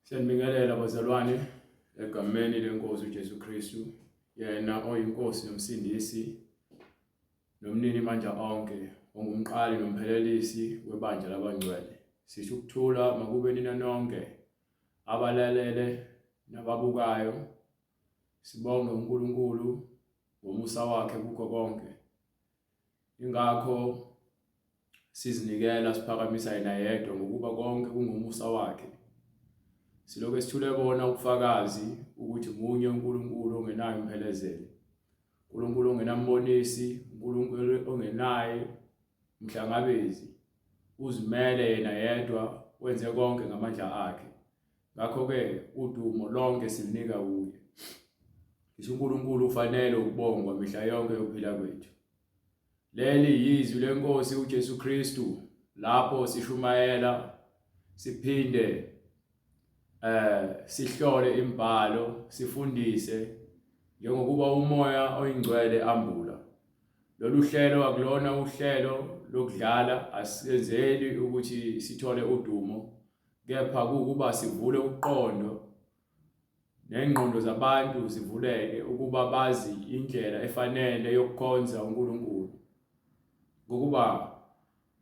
Siyanibingelela bazalwane egameni lenkosi uJesu Kristu, yena oyinkosi nomsindisi nomnini mandla onke, ongumqali nomphelelisi webandla labangcwele. Sisho ukuthula makube nina nonke abalalele nababukayo. Sibonge uNkulunkulu ngomusa wakhe kukho konke. Ingakho sizinikela siphakamisa yena yedwa ngokuba konke kungomusa wakhe. Silokhu esithule bona ubufakazi ukuthi munye uNkulunkulu ongenayo imphelezelo. uNkulunkulu ongenambonisi, uNkulunkulu ongenaye umhlangabezi. Uzimele yena yedwa, wenze konke ngamandla akhe. Ngakho-ke udumo lonke silunika kuye. Ngisho uNkulunkulu ufanele ukubongwa mihla yonke yokuphila kwethu. Leli yizwi lenkosi uJesu Kristu lapho sishumayela siphinde eh sihlole imibhalo sifundise njengokuba umoya oyingcwele ambula. Lolu hlelo akulona uhlelo lokudlala, asenzeli ukuthi sithole udumo kepha kuwukuba sivule uqondo nengqondo zabantu zivuleke ukuba bazi indlela efanele yokukhonza uNkulunkulu. Ngokuba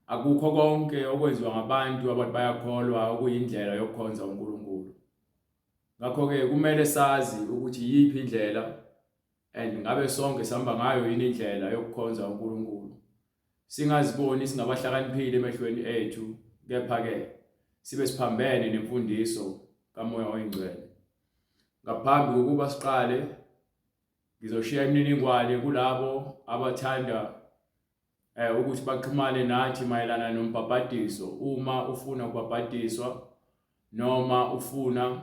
akukho konke okwenziwa ngabantu abantu bayakholwa okuyindlela yokukhonza uNkulunkulu. Ngakho-ke kumele sazi ukuthi yiphi indlela and ngabe sonke sihamba ngayo yini indlela yokukhonza uNkulunkulu. Singaziboni singabahlakaniphile emehlweni ethu, kepha-ke sibe siphambene nemfundiso kaMoya oyiNgcwele. Ngaphambi kokuba siqale, ngizoshiya imininingwane kulabo abathanda eh ukuthi baxhumane nathi mayelana nombhabhadiso uma ufuna ukubhabhadiswa noma ufuna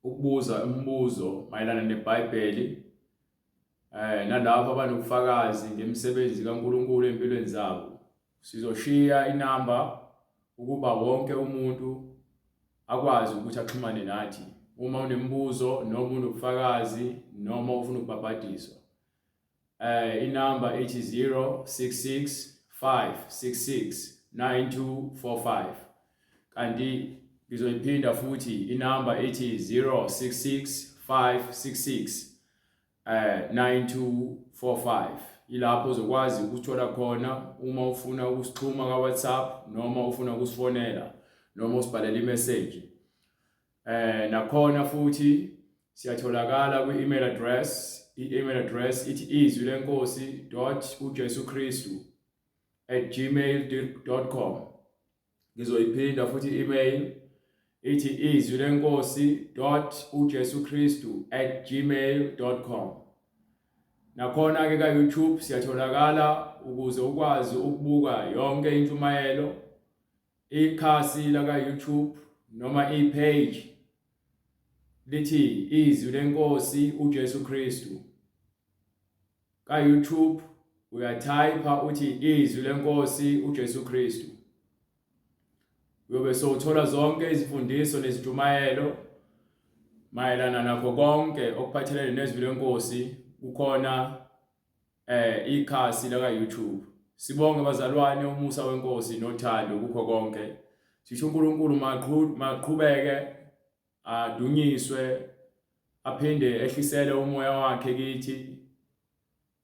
ukubuza imibuzo mayelana neBhayibheli eh nalapho abanobufakazi ngemisebenzi kaNkuluNkulu empilweni zabo. Sizoshiya inamba ukuba wonke umuntu akwazi ukuthi axhumane nathi uma unemibuzo noma unobufakazi noma ufuna ukubhabhadiswa. Eh inamba ithi 066 566 9245 kanti ngizoyiphinda futhi inamba ithi 066 566 eh 9245 ilapho uzokwazi ukuthola khona uma ufuna ukusixhuma ka WhatsApp noma ufuna ukusifonela noma usibhalela imessage. Eh nakhona futhi siyatholakala kwi-email address. I-email address ithi izwi lenkosi dot uJesu Kristu at gmail.com. Ngizoyiphinda futhi i-email ithi izwi lenkosi dot uJesu Kristu at gmail.com. Nakhona ke ka YouTube siyatholakala ukuze ukwazi ukubuka yonke intshumayelo. Ikhasi laka YouTube noma i-page lithi Izwi leNkosi uJesu Kristu. Ka YouTube uyathayipha uthi Izwi leNkosi uJesu Kristu. Uyobe sowuthola zonke izifundiso nezintshumayelo mayelana nakho konke okuphathelene nezwi leNkosi kukhona eh ikhasi laka YouTube. Sibonge bazalwane umusa wenkosi nothando kukho konke. Sisho uNkulunkulu maqhubeke adunyiswe aphinde ehlisele umoya wakhe kithi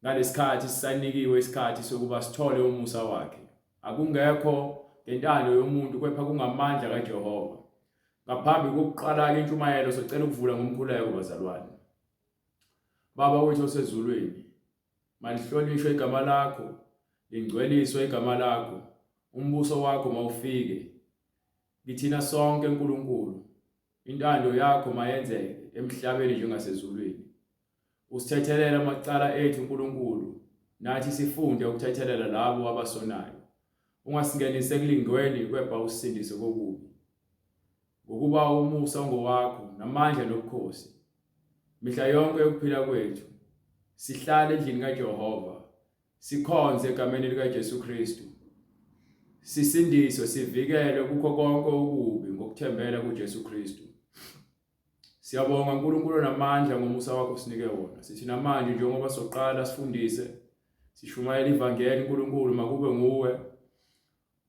ngalesikhathi sisanikiwe isikhathi sokuba sithole umusa wakhe. Akungekho ngentando yomuntu kepha kungamandla kaJehova. Ngaphambi kokuqala-ke intshumayelo socela ukuvula ngomkhuleko bazalwane. Baba wethu osezulwini, malihlonishwe igama lakho, lingcweliswe igama lakho, umbuso wakho mawufike kithina sonke Nkulunkulu. Intando yakho mayenzeke emhlabeni njengasezulwini. Usithethelele amacala ethu Nkulunkulu, nathi sifunde ukuthethelela labo abasonayo. Ungasingenisi ekulingweni kepha usisindise kokubi. Ngokuba umusa ungowakho namandla nobukhosi. Mihla yonke yokuphila kwethu sihlale endlini kaJehova, sikhonze egameni likaJesu Kristu. Sisindiswe sivikelwe kukho konke okubi ngokuthembela kuJesu Kristu. Siyabonga uNkulunkulu onamandla ngomusa wakho osinike wona. Sithi namanje njengoba soqala sifundise sishumayela ivangeli uNkulunkulu makube nguwe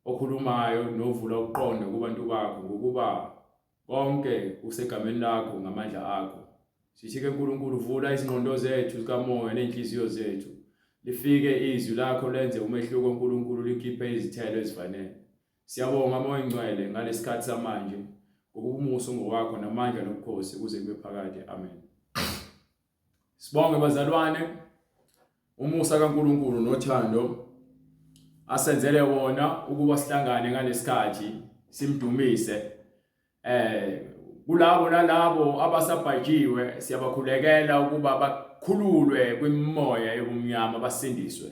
okhulumayo novula ukuqonda kubantu bakho ngokuba Konke kusegameni lakho ngamandla akho. Sithi ke uNkulunkulu vula izingqondo zethu zikamoya nezinhliziyo zethu. Lifike izwi lakho lenze umehluko uNkulunkulu likhiphe izithelo ezifanele. Siyabonga Moya Ngcwele ngalesikhathi samanje ngokuba umusa ungowakho namandla nobukhosi kuze kube phakade. Amen. Sibonge bazalwane umusa kaNkuluNkulu nothando asenzele wona ukuba sihlangane ngalesikhathi simdumise eh kulabo nalabo abasabhajiwe siyabakhulekela ukuba bakhululwe kwimimoya yobumnyama basindiswe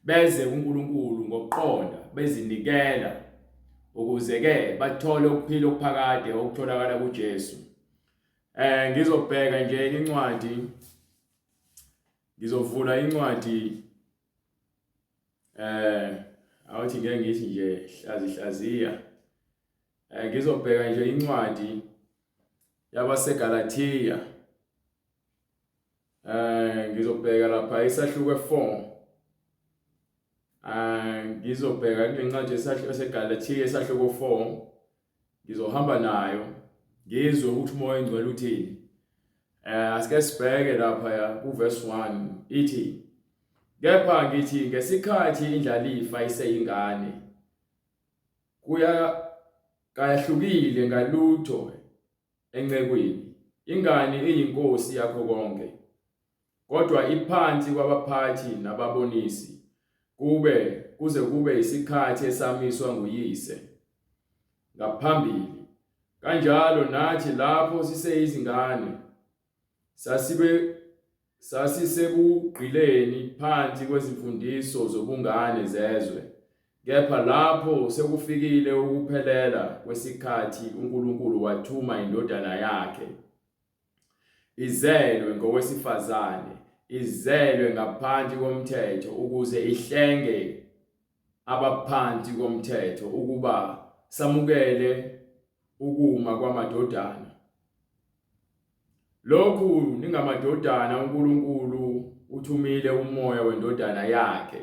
beze kuNkulunkulu ngokuqonda bezinikela ukuze ke bathole ukuphila okuphakade okutholakala kuJesu. Eh ngizobheka nje incwadi ngizovula incwadi eh awuthi ngeke ngithi nje hlazi hlaziya eh ngizobheka nje incwadi yabaseGalatia eh ngizobheka lapha isahluko 4 eh ngizobheka kulencwadi esahluko seGalatia isahluko 4 ngizohamba nayo ngizwe ukuthi umoya oyingcwele uthini eh asike sibheke lapha ya ku verse 1 ithi kepha ngithi ngesikhathi indlalifa iseyingane kuya kayahlukile ngalutho encekwini ingane iyinkosi yakho konke Kodwa iphansi kwabaphathi nababonisi kube kuze kube isikhathi esamiswa nguyise ngaphambili. Kanjalo nathi lapho siseyizingane sasibe sasisebugqileni phansi kwezimfundiso zobungane zezwe. Kepha lapho sekufikile ukuphelela kwesikhathi uNkulunkulu wathuma indodana yakhe Izelwe ngowesifazane, izelwe ngaphansi komthetho ukuze ihlenge abaphansi komthetho ukuba samukele ukuma kwamadodana. Lokhu ningamadodana uNkulunkulu uthumile umoya wendodana yakhe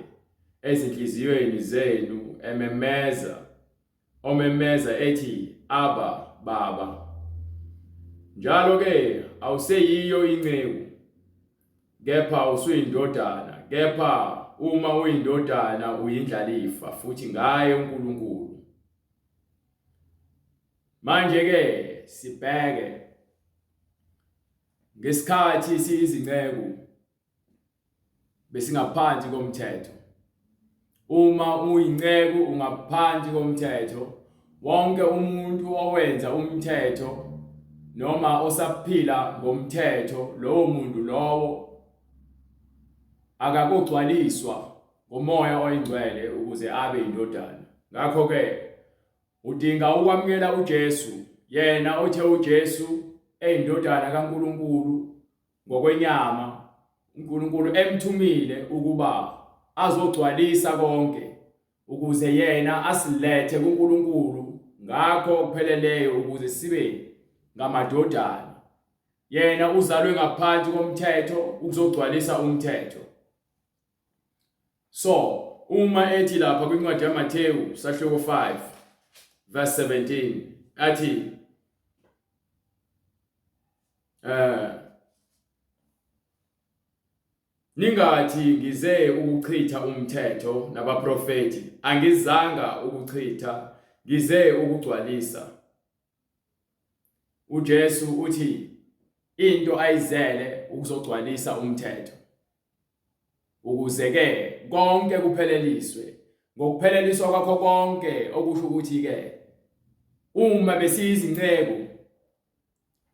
ezinhliziyweni zenu ememeza omemeza ethi Abba Baba. Njalo ke awuseyiyo inceku kepha usuyindodana kepha uma uyindodana uyindlalifa futhi ngaye uNkulunkulu. Manje ke sibheke ngesikhathi siyizinceku besingaphansi komthetho. Uma uyinceku ungaphansi komthetho. Wonke umuntu owenza umthetho noma osaphila ngomthetho lowo muntu lowo akakugcwaliswa ngomoya oyingcwele ukuze abe indodana. Ngakho-ke udinga ukwamukela uJesu, yena othe uJesu eyindodana kaNkulunkulu ngokwenyama uNkulunkulu emthumile ukuba azogcwalisa konke ukuze yena asilethe kuNkulunkulu ngakho okupheleleyo ukuze sibe ngamadodana yena uzalwe ngaphansi komthetho ukuzogcwalisa umthetho so uma ethi lapha kwincwadi yaMathewu sahluko 5 verse 17 athi Eh Ningathi ngize ukuchitha umthetho nabaprofeti angizanga ukuchitha ngize ukugcwalisa uJesu uthi into ayizele ukuzogcwalisa umthetho ukuze ke konke kupheleliswe ngokupheleliswa kwakho konke okusho ukuthi ke uma besiyizinceku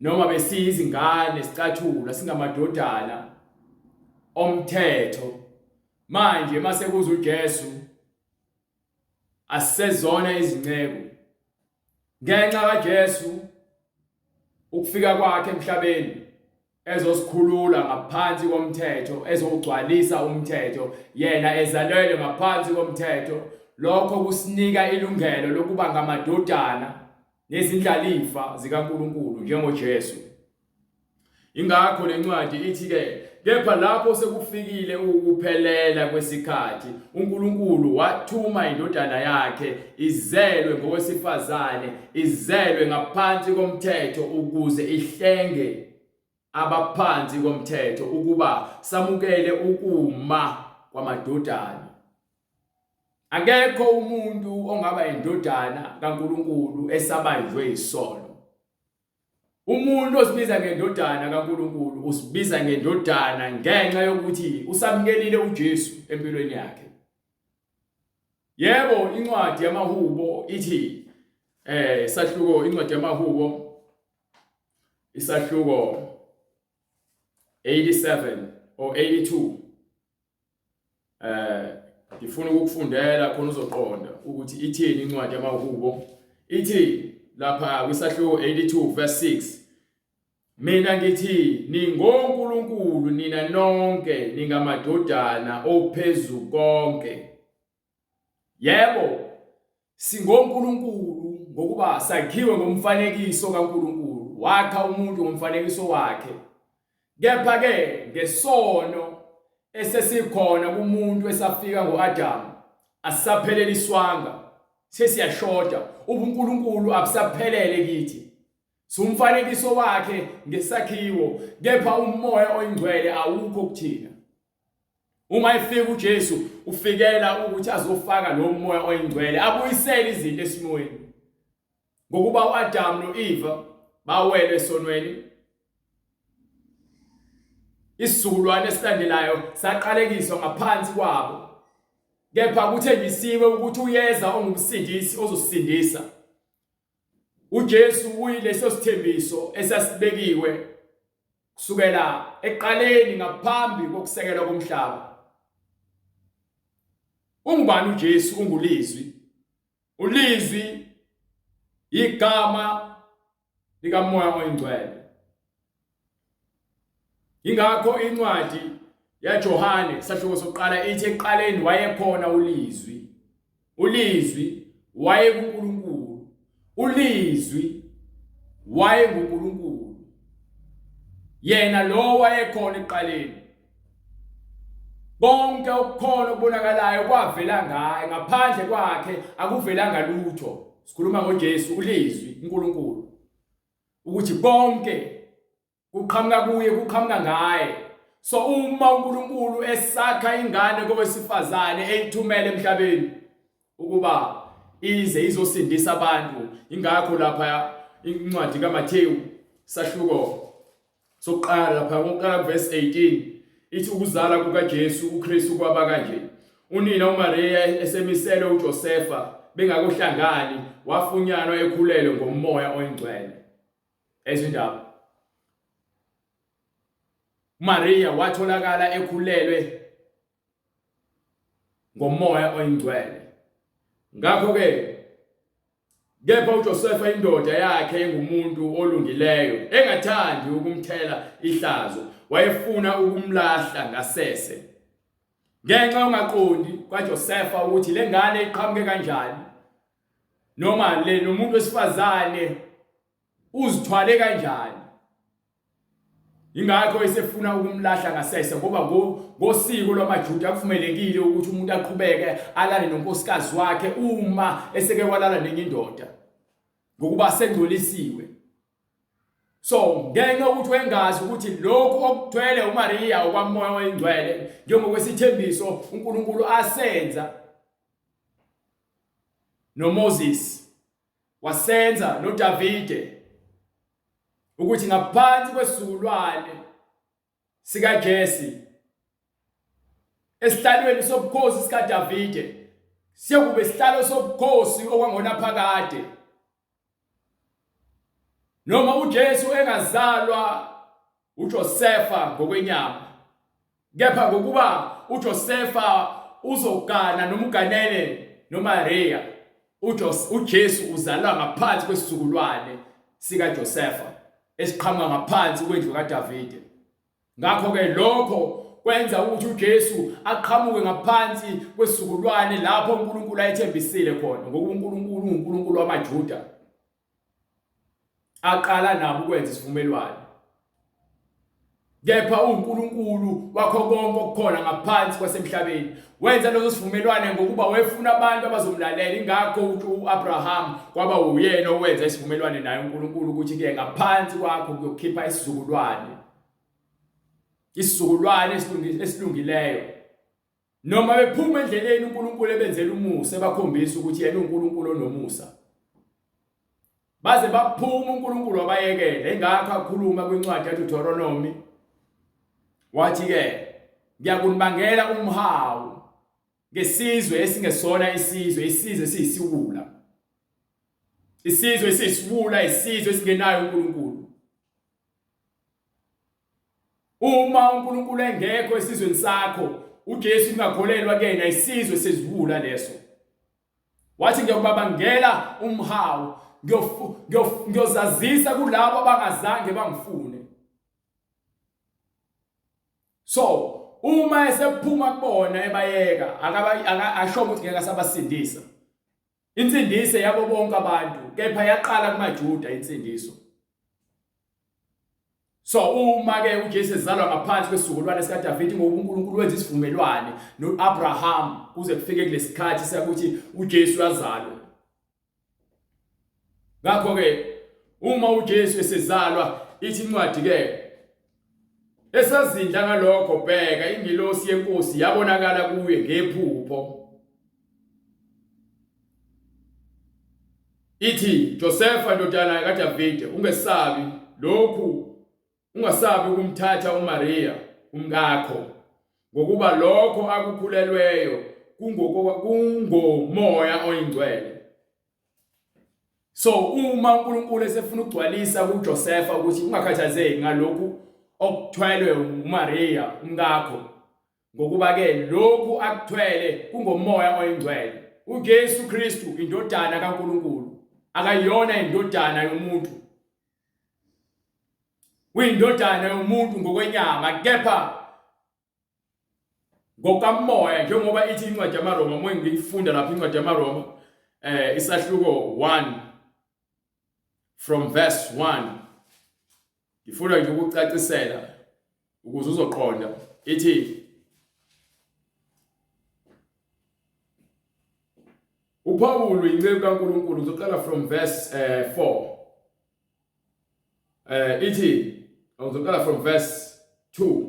noma besiyizingane sicathula singamadodana omthetho manje mase kuza uJesu asisezona izinceku ngenxa kaJesu ukufika kwakhe emhlabeni ezosikhulula ngaphansi komthetho ezowugcwalisa umthetho yena ezalelwe ngaphansi komthetho lokho kusinika ilungelo lokuba ngamadodana nezindlalifa zikaNkulunkulu njengoJesu. Ingakho lencwadi ithi ke Kepha lapho sekufikile ukuphelela kwesikhathi, uNkulunkulu wathuma indodana yakhe izelwe ngowesifazane, izelwe ngaphansi komthetho ukuze ihlenge abaphansi komthetho ukuba samukele ukuma kwamadodana. Akekho umuntu ongaba indodana kaNkulunkulu esabanjwe isono. Umuntu ozibiza ngendodana kaNkulunkulu usibiza ngendodana ngenxa yokuthi usamukelile uJesu empilweni yakhe. Yebo, incwadi yamaHubo ithi sahluko incwadi yamaHubo isahluko 87 or 82 Ngifuna ukukufundela khona uzoqonda ukuthi ithini incwadi yamaHubo. Ithi lapha kwisahluko 82 verse 6 Mina ngithi ningonkulunkulu nina nonke ningamadodana ophezu konke. Yebo, singonkulunkulu ngokuba sakhiwe ngomfanekiso kaNkulunkulu, wakha umuntu ngomfanekiso wakhe. Kepha ke ngesono esesikhona kumuntu esafika ngoAdamu asisapheleliswanga, sesiyashoda, ubuNkulunkulu abusaphelele kithi. Siwumfanekiso wakhe ngesakhiwo, kepha uMoya oyiNgcwele awukho kuthina. Uma efika uJesu ufikela ukuthi azofaka lo moya oyingcwele abuyisele izinto esimweni. Ngokuba uAdam noEva bawele esonweni isizukulwane esilandelayo saqalekiswa ngaphansi kwabo. Kepha kuthenjisiwe ukuthi uyeza ongumsindisi ozosindisa. UJesu uyileso sithembiso esasibekiwe kusukela ekuqaleni ngaphambi kokusekelwa komhlaba. Ungubani uJesu? Ungulizwi. Ulizwi igama likaMoya oyiNgcwele. Ingakho incwadi yaJohane sahluko sokuqala ithi ekuqaleni wayekhona ulizwi. Ulizwi wayekuNkulunkulu. Ulizwi wayenguNkulunkulu. Yena lo wayekhona ekuqaleni. Konke okukhona okubonakalayo kwavela ngaye, ngaphandle kwakhe akuvelanga lutho. Sikhuluma ngoJesu ulizwi uNkulunkulu. Ukuthi konke kuqhamuka kuye kuqhamuka ngaye so uma uNkulunkulu esakha ingane kowesifazane eyithumela emhlabeni ukuba ize izosindisa abantu ingakho lapha incwadi kaMathewu sahluko sokuqala lapha kokuqala verse 18 ithi ukuzala kukaJesu uKristu kwaba kanje unina uMaria esemisele uJosefa bengakohlangani wafunyanwa ekhulelwe ngomoya oyingcwele Ezindaba. uMaria watholakala ekhulelwe ngomoya oyingcwele. Ngakho-ke kepha uJosefa indoda yakhe engumuntu olungileyo engathandi ukumthela ihlazo wayefuna ukumlahla ngasese. Ngenxa yongaqondi kwaJosefa ukuthi le ngane iqhamuke kanjani noma le nomuntu wesifazane uzithwale kanjani ingakho esefuna ukumlahla ngasese ngoba ngosiko lwamaJuda akuvumelekile ukuthi umuntu aqhubeke alale nonkosikazi wakhe uma eseke walala nenye indoda ngokuba sengcolisiwe so ngenxa yokuthi wengazi ukuthi lokhu okuthwele uMaria okwamoya oyingcwele njengokwesithembiso uNkulunkulu asenza noMoses wasenza noDavide ukuthi ngaphansi kwesizukulwane sikaJesse esihlalweni sobukhosi sikaDavide siyokube isihlalo sobukhosi okwangonaphakade noma uJesu engazalwa uJosefa ngokwenyama kepha ngokuba uJosefa uzogana noma uganene noMaria uJesu uzalwa ngaphansi kwesizukulwane sikaJosefa esiqhamuka ngaphansi kwendlu kaDavide ngakho-ke lokho kwenza ukuthi uJesu aqhamuke ngaphansi kwesizukulwane lapho uNkulunkulu ayethembisile khona ngokuba uNkulunkulu unguNkulunkulu wamaJuda aqala nabo ukwenza isivumelwano. Kepha uNkulunkulu wakho konke okukhona ngaphansi kwasemhlabeni. Wenza leso sivumelwane ngokuba wefuna abantu abazomlalela. Ingakho uAbraham kwaba uyena owenza isivumelwane naye uNkulunkulu ukuthi ke ngaphansi kwakho kuyokhipha isizukulwane. Isizukulwane esilungileyo. Noma bephuma endleleni uNkulunkulu ebenzela umusa ebakhombisa ukuthi yena uNkulunkulu onomusa. Baze baphuma uNkulunkulu wabayekela ingakho akhuluma kwincwadi yaDeuteronomy wathi ke ngiyakunibangela umhawu ngesizwe esingesona isizwe isizwe esiyisiwula isizwe esiyisiwula isizwe esingenayo uNkulunkulu Uma uNkulunkulu engekho esizweni sakho, uJesu ungakholelwa kuyena, isizwe seziwula leso. Wathi ngiyokubabangela umhawu, ngiyozazisa kulabo abangazange bangifune. So, uma esephuma kubona ebayeka, akasho ukuthi ngeke asabasindisa. Insindiso yabo bonke abantu, kepha yaqala kumaJuda insindiso. So uma ke uJesu ezalwa ngaphansi kwesizukulwane sikaDavide ngoba uNkulunkulu wenza isivumelwane noAbraham kuze kufike kulesikhathi sakuthi uJesu uyazalwa. Ngakho ke uma uJesu esezalwa ithi incwadi ke esazindla ngalokho bheka ingilosi yenkosi yabonakala kuye ngephupho Ithi Josefa ndodana kaDavide ungesabi lokhu ungasabi ukumthatha uMaria umkakho ngokuba lokho akukhulelweyo kungomoya oyingcwele. So uma uNkulunkulu esefuna ukugcwalisa kuJosefa ukuthi ungakhathazeki ngalokhu okuthwelwe uMaria umkakho Ngokuba-ke lokhu akuthwele kungoMoya oyiNgcwele. UJesu Kristu indodana kaNkulunkulu, akayona indodana yomuntu. Uyindodana yomuntu ngokwenyama kepha ngokamoya njengoba ithi incwadi yamaRoma uma ngiyifunda lapha incwadi yamaRoma eh isahluko 1 from verse 1 ngifuna nje ukucacisela ukuze uzoqonda ithi uPawulu inceku kaNkuluNkulu uzoqala from verse 4 eh ithi uzoqala from verse 2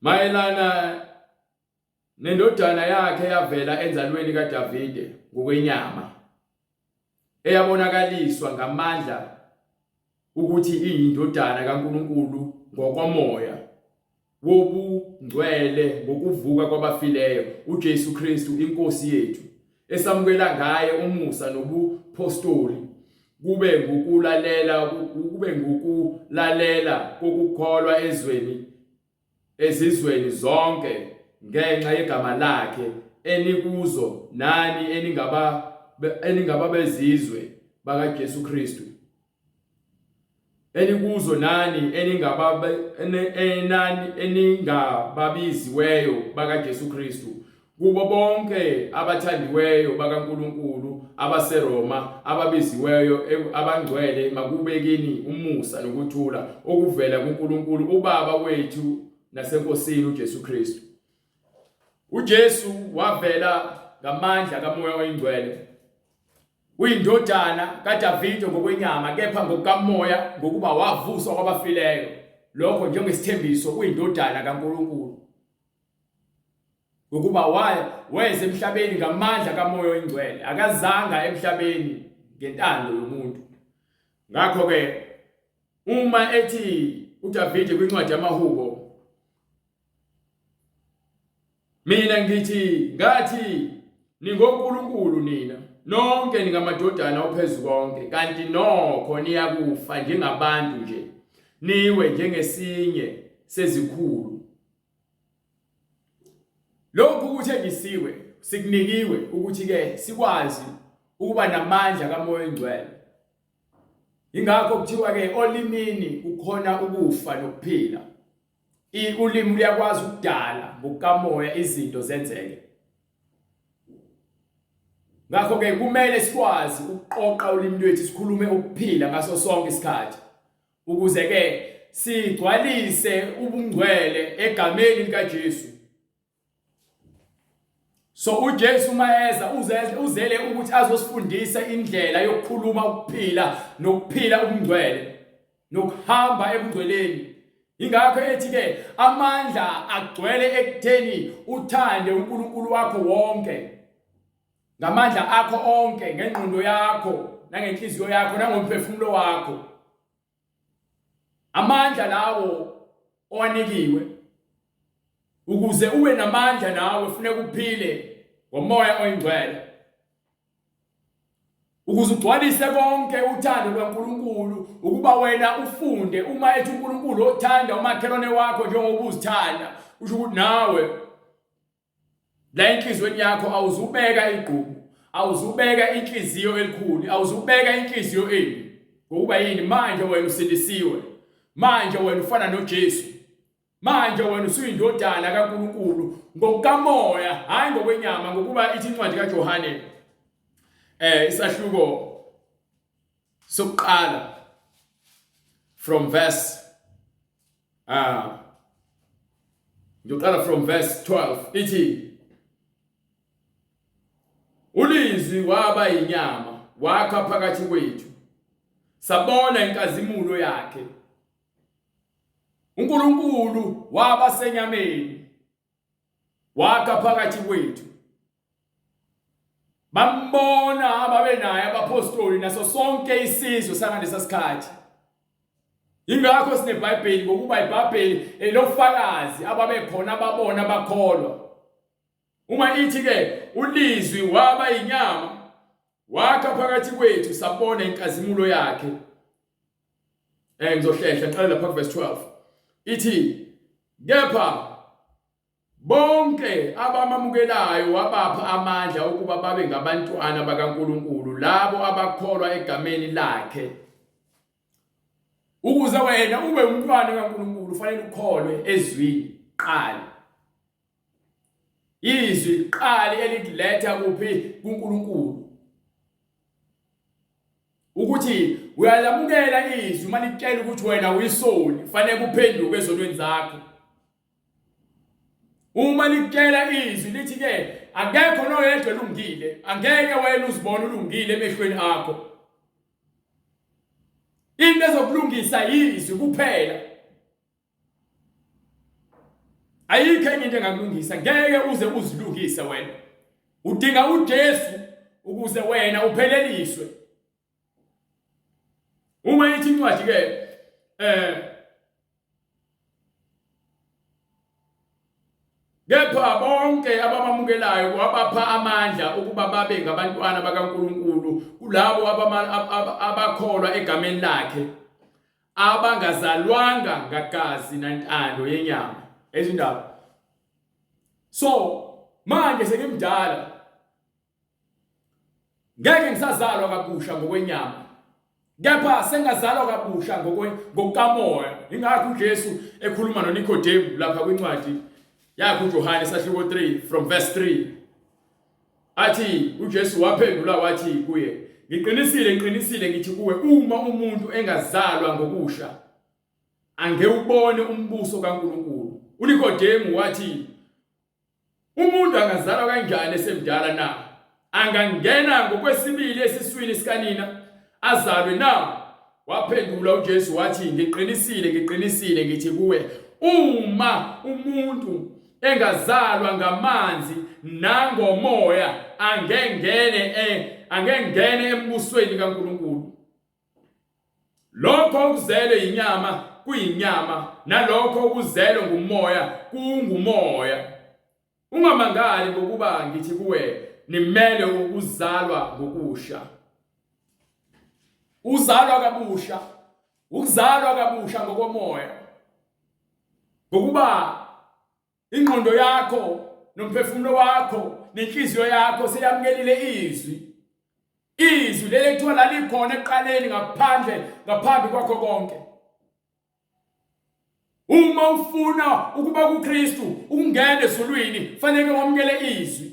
mayelana Nendodana yakhe yavela enzalweni kaDavide ngokwenyama, eyabonakaliswa ngamandla ukuthi iyindodana kaNkulunkulu ngokomoya wobungcwele ngokuvuka kwabafileyo, uJesu Kristu iNkosi yethu, esamukela ngaye umusa nobuphostoli kube ngukulalela kube ngukulalela kokukholwa ezweni ezizweni zonke ngenxa yegama lakhe enikuzo nani eningaba eningababezizwe bakaJesu Kristu enikuzo nani eningaba enani eningababiziweyo bakaJesu Kristu Kubo bonke abathandiweyo bakaNkulunkulu abaseRoma, ababiziweyo, abangcwele, makube kini umusa nokuthula okuvela kuNkulunkulu uBaba wethu naseNkosini uJesu Kristu. UJesu wavela ngamandla kaMoya oyiNgcwele. Uyindodana kaDavide ngokwenyama kepha ngokukamoya ngokuba wavuswa kwabafileyo. Lokho njengesithembiso uyindodana kaNkulunkulu. Ngokuba weza emhlabeni ngamandla kaMoya oyiNgcwele, akazanga emhlabeni ngentando yomuntu. Ngakho-ke uma ethi uDavide kwincwadi yamaHubo, mina ngithi ngathi ningonkulunkulu nina nonke ningamadodana ophezu konke kanti nokho niyakufa njengabantu nje niwe njengesinye sezikhulu. Lokhu kuthenjisiwe, sikunikiwe ukuthi-ke sikwazi ukuba namandla kaMoya oyiNgcwele. Ingakho kuthiwa-ke olimini kukhona ukufa nokuphila. Ulimi luyakwazi ukudala ngokukamoya izinto zenzeke. Ngakho-ke kumele sikwazi ukuqoqa ulimi lwethu sikhulume ukuphila ngaso sonke isikhathi. Ukuze ke sigcwalise ubungcwele egameni likaJesu. So uJesu uma eza uzele ukuthi azosifundisa indlela yokukhuluma ukuphila nokuphila ubungcwele nokuhamba ebungcweleni. Ingakho ethi ke amandla agcwele ekutheni uthande uNkulunkulu wakho wonke ngamandla akho onke, ngengqondo yakho nangenhliziyo yakho nangomphefumulo wakho. Amandla lawo owanikiwe ukuze ube namandla nawe funeka uphile ngomoya oyingcwele ukuze ugcwalise konke uthando lwaNkulunkulu ukuba wena ufunde uma ethi uNkulunkulu othanda umakhelwane wakho njengoba uzithanda usho ukuthi nawe La enhliziyweni yakho awuzubeka igqubu, awuzubeka inhliziyo elikhulu, awuzubeka inhliziyo embi. Ngokuba yini? Manje wena usindisiwe. Manje wena ufana noJesu. Manje wena usuyindodana kaNkulunkulu ngokukamoya, hayi ngokwenyama, ngokuba ithi incwadi kaJohane isahluko sokuqala from verse ngiyoqala from verse 12 ithi ulizwi waba inyama wakha phakathi kwethu sabona inkazimulo yakhe uNkulunkulu waba senyameni wakha phakathi kwethu bambona ababenaye abaphostoli naso sonke isizwe sangalesa sikhathi ingakho sineBhayibheli ngokuba iBhayibheli elofakazi ababekhona ababona bakholwa uma ithi ke ulizwi waba inyama wakha phakathi kwethu sabona inkazimulo yakhe ngizohlehla ngiqale lapha verse 12 ithi kepha Bonke abamamukelayo wabapha amandla ukuba babe ngabantwana bakaNkulunkulu, labo abakholwa egameni lakhe. Ukuze wena ube umntwana kaNkulunkulu ufanele ukholwe ezwini qala. Izwi qali elikuletha kuphi kuNkulunkulu. Ukuthi uyalamukela izwi uma likutshela ukuthi wena uyisoni, kufanele uphenduke ezonweni zakho. Uma likutshela izwi lithi ke akekho noyedwa olungile, angeke wena uzibone ulungile emehlweni akho. Into ezokulungisa yizwi kuphela. Ayikho enye into engakulungisa, ngeke uze uzilungise wena. Udinga uJesu ukuze wena upheleliswe. Uma ithi incwadi ke kepha bonke abamamukelayo wabapha amandla ukuba babe ngabantwana bakaNkulunkulu kulabo abakholwa egameni lakhe abangazalwanga ngagazi nantando yenyama ezindaba. So manje sengimdala Ngeke ngisazalwa kabusha ngokwenyama. Kepha sengazalwa kabusha ngokukamoya. Ingakho uJesu ekhuluma noNikodemu lapha kwincwadi yakhe uJohane sahluko 3 from verse 3. Athi uJesu waphendula wathi kuye, ngiqinisile ngiqinisile ngithi kuwe uma umuntu engazalwa ngokusha angewubone umbuso kaNkulunkulu. UNikodemu wathi Umuntu angazalwa kanjani esemdala na? Angangena ngokwesibili esiswini sikanina azalwe na? Waphendula uJesu wathi, ngiqinisile, ngiqinisile ngithi kuwe, uma umuntu engazalwa ngamanzi nangomoya angengene angengene embusweni kaNkulunkulu. Lokho okuzelwe yinyama kuyinyama, nalokho okuzelwe ngumoya kungumoya. Ungamangali ngokuba ngithi kuwe nimele ukuzalwa ngokusha. Uzalwa kabusha, ukuzalwa kabusha ngokomoya. Ngokuba ingqondo yakho nomphefumulo wakho nenhliziyo yakho seyamukelile izwi. Izwi leli ekuthiwa lalikhona ekuqaleni ngaphandle ngaphambi kwakho konke. Uma ufuna ukuba kuKristu ukungena ezulwini fanele wamukele izwi.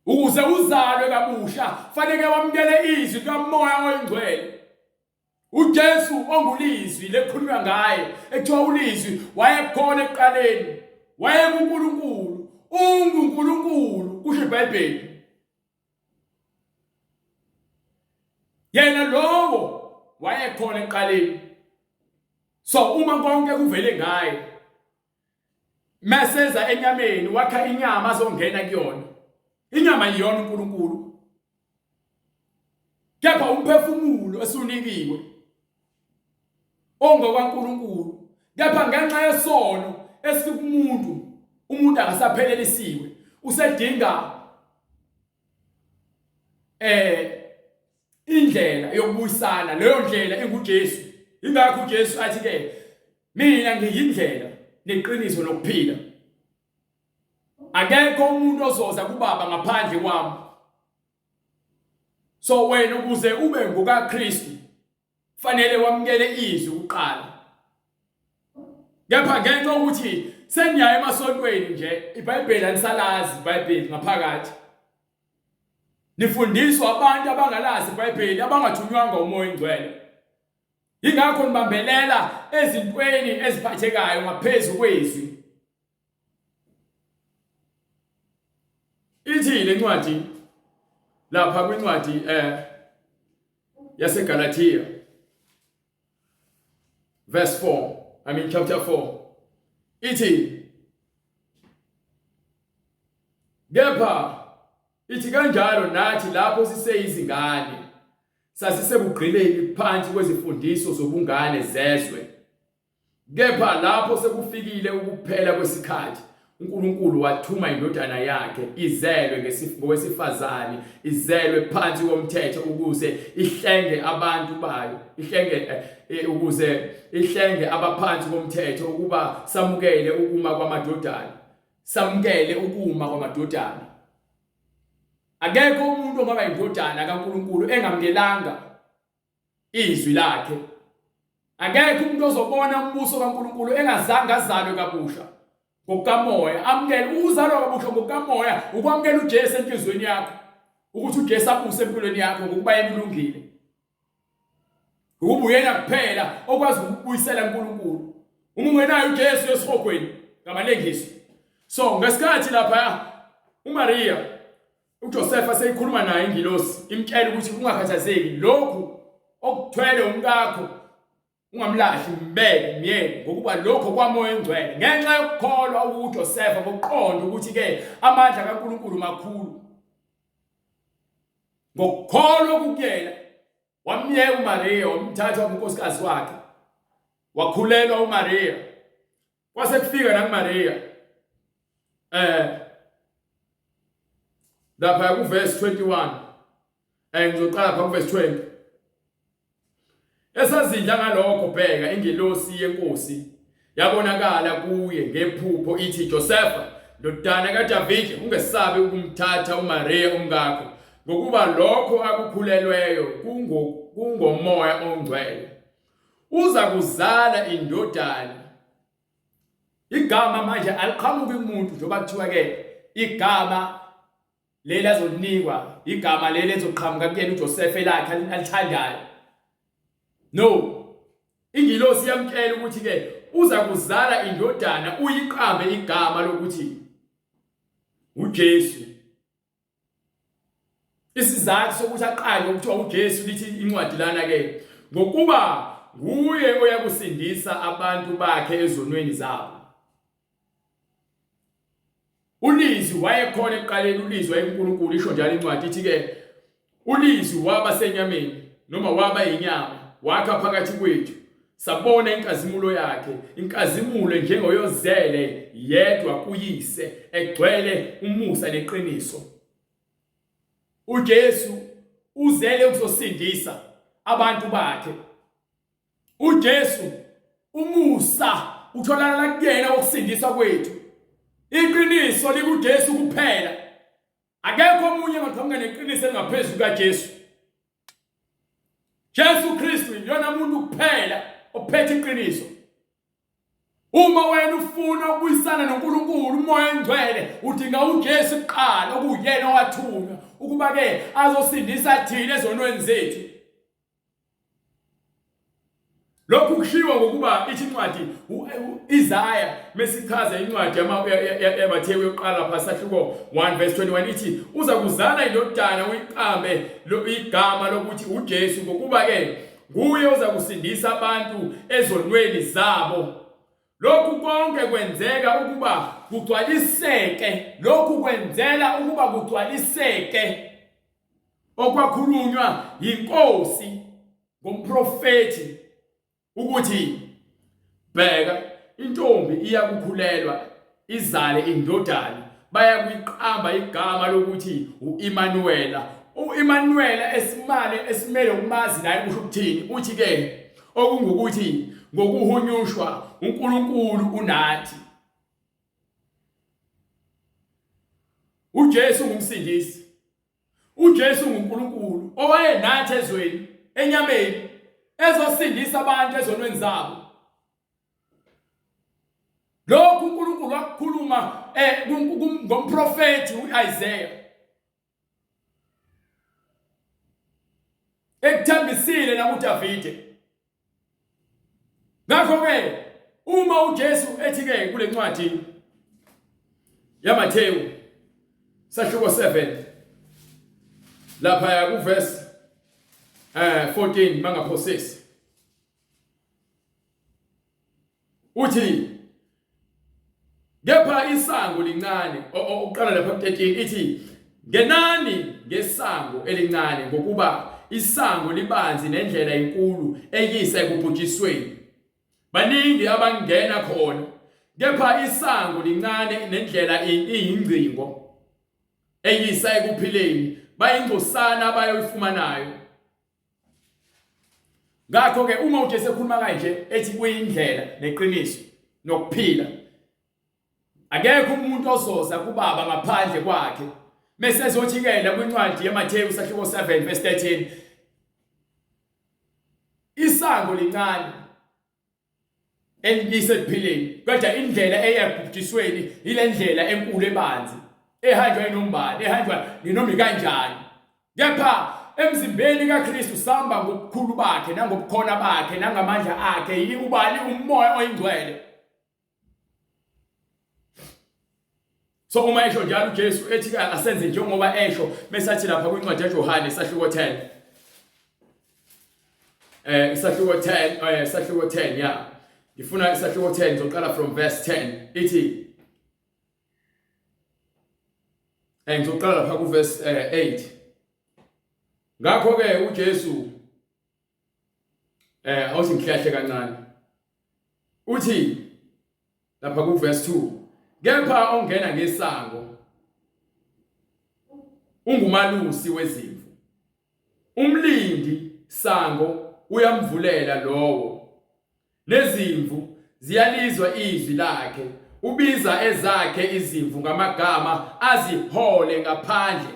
Ukuze uzalwe kabusha fanele wamukele izwi kaMoya oyiNgcwele. UJesu ongulizwi lekhulunywa ngaye ekuthiwa ulizwi wayekhona ekuqaleni wayekuNkulunkulu unguNkulunkulu kusho iBhayibheli yena lowo wayekhona ekuqaleni so uma konke kuvele ngaye meseza enyameni wakha inyama azongena kuyona inyama iyona uNkulunkulu kepha umphefumulo esunikiwe ongokwaNkulunkulu kepha ngenxa yesono esikumuntu umuntu akasaphelelisiwe usedinga eh indlela yokubuyisana leyo ndlela inguJesu ingakho uJesu athi ke mina ngiyindlela neqiniso nokuphila akekho umuntu ozoza kubaba ngaphandle kwami so wena ukuze ube ngokaKristu fanele wamukele izwi kuqala kepha ngenxa ukuthi seniyaya emasontweni nje iBhayibheli anisalazi iBhayibheli ngaphakathi nifundiswa abantu abangalazi iBhayibheli abangathunywanga umoya ongcwele Yingakho nibambelela ezintweni eziphathekayo ngaphezu kwezwi. Ithi le ncwadi lapha kwincwadi eh yaseGalatia verse 4 I mean chapter 4 ithi kepha Ithi kanjalo nathi lapho siseyizingane sasisebugqileni phansi kwezifundiso zobungane zezwe. Kepha lapho sekufikile ukuphela kwesikhathi, uNkulunkulu wathuma indodana yakhe izelwe ngowesifazane, izelwe phansi komthetho ukuze ihlenge abantu bayo, ihlenge eh, eh, ukuze ihlenge abaphansi komthetho ukuba samukele ukuma kwamadodana. Samukele ukuma kwamadodana. Akekho umuntu ongaba indodana kaNkulunkulu engamukelanga izwi lakhe. Akekho umuntu ozobona umbuso kaNkulunkulu engazange azalwe kabusha ngokukamoya. Amukele ukuzalwa kabusha ngokukamoya ukwamukela uJesu enhliziyweni yakho ukuthi uJesu abuse empilweni yakho ngokuba yena ulungile. Ukuba uyena kuphela okwazi ukubuyisela uNkulunkulu. Uma ungenayo uJesu esihogweni ngamalengiso. So ngesikhathi lapha uMaria uJosefa seyikhuluma naye ingilosi imtshela ukuthi ungakhathazeki lokhu okuthwele umkakho ungamlahli mbeke myeke ngokuba lokho kwamoya engcwele ngenxa yokukholwa ukuJosefa ngokuqonda ukuthi ke amandla kaNkulunkulu makhulu ngokukholwa kukuyena wamyeka uMaria wamthatha unkosikazi wakhe wakhulelwa uMaria kwase kufika nakuMaria eh lapha kuverse 21 eh ngizoqala lapha kuverse 20 Esazindla ngalokho bheka ingelosi yenkosi yabonakala kuye ngephupho ithi Josefa ndodana kaDavide ungesabi ukumthatha uMariya umkakho ngokuba lokho akukhulelweyo kungomoya ongcwele uza kuzala indodana igama manje aliqhamuki kumuntu njengoba kuthiwa ke igama leli azolinikwa igama leli ezoqhamuka kuyena uJoseph elakhe alithandayo no ingilosi yamtshela ukuthi ke uza kuzala indodana uyiqambe igama lokuthi uJesu isizathu sokuthi aqale ukuthiwa uJesu lithi incwadi lana ke ngokuba nguye oyakusindisa abantu bakhe ezonweni zabo ULizwi wayekhona ekuqaleni, uLizwi wayenguNkulunkulu, isho njalo incwadi ithi ke uLizwi waba senyameni noma waba yinyama, wakha phakathi kwethu. Sabona inkazimulo yakhe, inkazimulo njengoyozele yedwa kuyise, egcwele umusa neqiniso. uJesu uzele ukuzosindisa abantu bakhe. uJesu umusa utholakala kuyena wokusindiswa kwethu. Iqiniso likuJesu kuphela. Akekho omunye ongaqhamuka neqiniso elingaphezu kukaJesu. Jesu Kristu iyona muntu kuphela ophethe iqiniso. Uma wena ufuna ukubuyisana noNkulunkulu uMoya oNgcwele udinga uJesu kuqala okuyena owathunywa ukuba ke azosindisa thina ezonweni zethu. Lokhu kushiwo ngokuba ithi incwadi uIsaya mesichaza incwadi yaMathewu yokuqala pha sahluko 1 verse 21 ithi uza kuzala indodana uyiqambe igama lokuthi uJesu ngokuba ke nguye oza kusindisa abantu ezonweni zabo. Lokhu konke kwenzeka ukuba kugcwaliseke, lokhu kwenzela ukuba kugcwaliseke okwakhulunywa yinkosi ngomprofethi ukuthi bheka intombi iyakukhulelwa izale indodana bayakuyiqamba igama lokuthi uImanuela. UImanuela esimale esimele ukumazi naye kusho ukuthini? Uthi ke okungukuthi ngokuhunyushwa uNkulunkulu unathi. UJesu ngumsindisi. UJesu nguNkulunkulu owayenathi ezweni enyameni ezosindisa abantu ezonweni zabo. Lokhu uNkulunkulu wakukhuluma eh ngomprofethi uIsaiah. Ekuthambisile nakuDavide. Ngakho-ke uma uJesu ethi-ke kule ncwadi yaMathewu sahluko 7 lapha kuverse 14 mangaphosisi uthi kepha isango lincane oqala lapha ku-13 ithi ngenani ngesango elincane ngokuba isango libanzi nendlela inkulu eyisa ekubhujisweni baningi abangena khona kepha isango lincane nendlela iyingcingo eyisa ekuphileni bayingcosana abayoyifumanayo. Ngakho-ke uma uJesu ekhuluma kanje ethi kuyindlela neqiniso nokuphila, akekho umuntu ozoza kuBaba ngaphandle kwakhe. Mese ezothi-ke la kwincwadi yaMathewu sahluko 7 verse 13 isango lincane eliyisa ekuphileni kodwa indlela eya ekubhujisweni ile ndlela enkulu ebanzi ehanjwa inombani ehanjwa noma ikanjani kepha emzimbeni kaKristu samba ngobukhulu bakhe nangobukhona bakhe nangamandla akhe ubani umoya oyingcwele. So uma esho njalo uJesu ethi asenze njengoba esho bese athi lapha kwincwadi yaJohane isahluko 10 isahluko 10 isahluko 10 yeah ngifuna isahluko 10 ngizoqala from verse 10 ithi ngizoqala lapha ku verse 8 ngakho ke uJesu awuthi ngihlehle kancane uthi lapha ku verse 2 kepha ongena ngesango ungumalusi wezimvu umlindi sango uyamvulela lowo nezimvu ziyalizwa izwi lakhe ubiza ezakhe izimvu ngamagama azihole ngaphandle.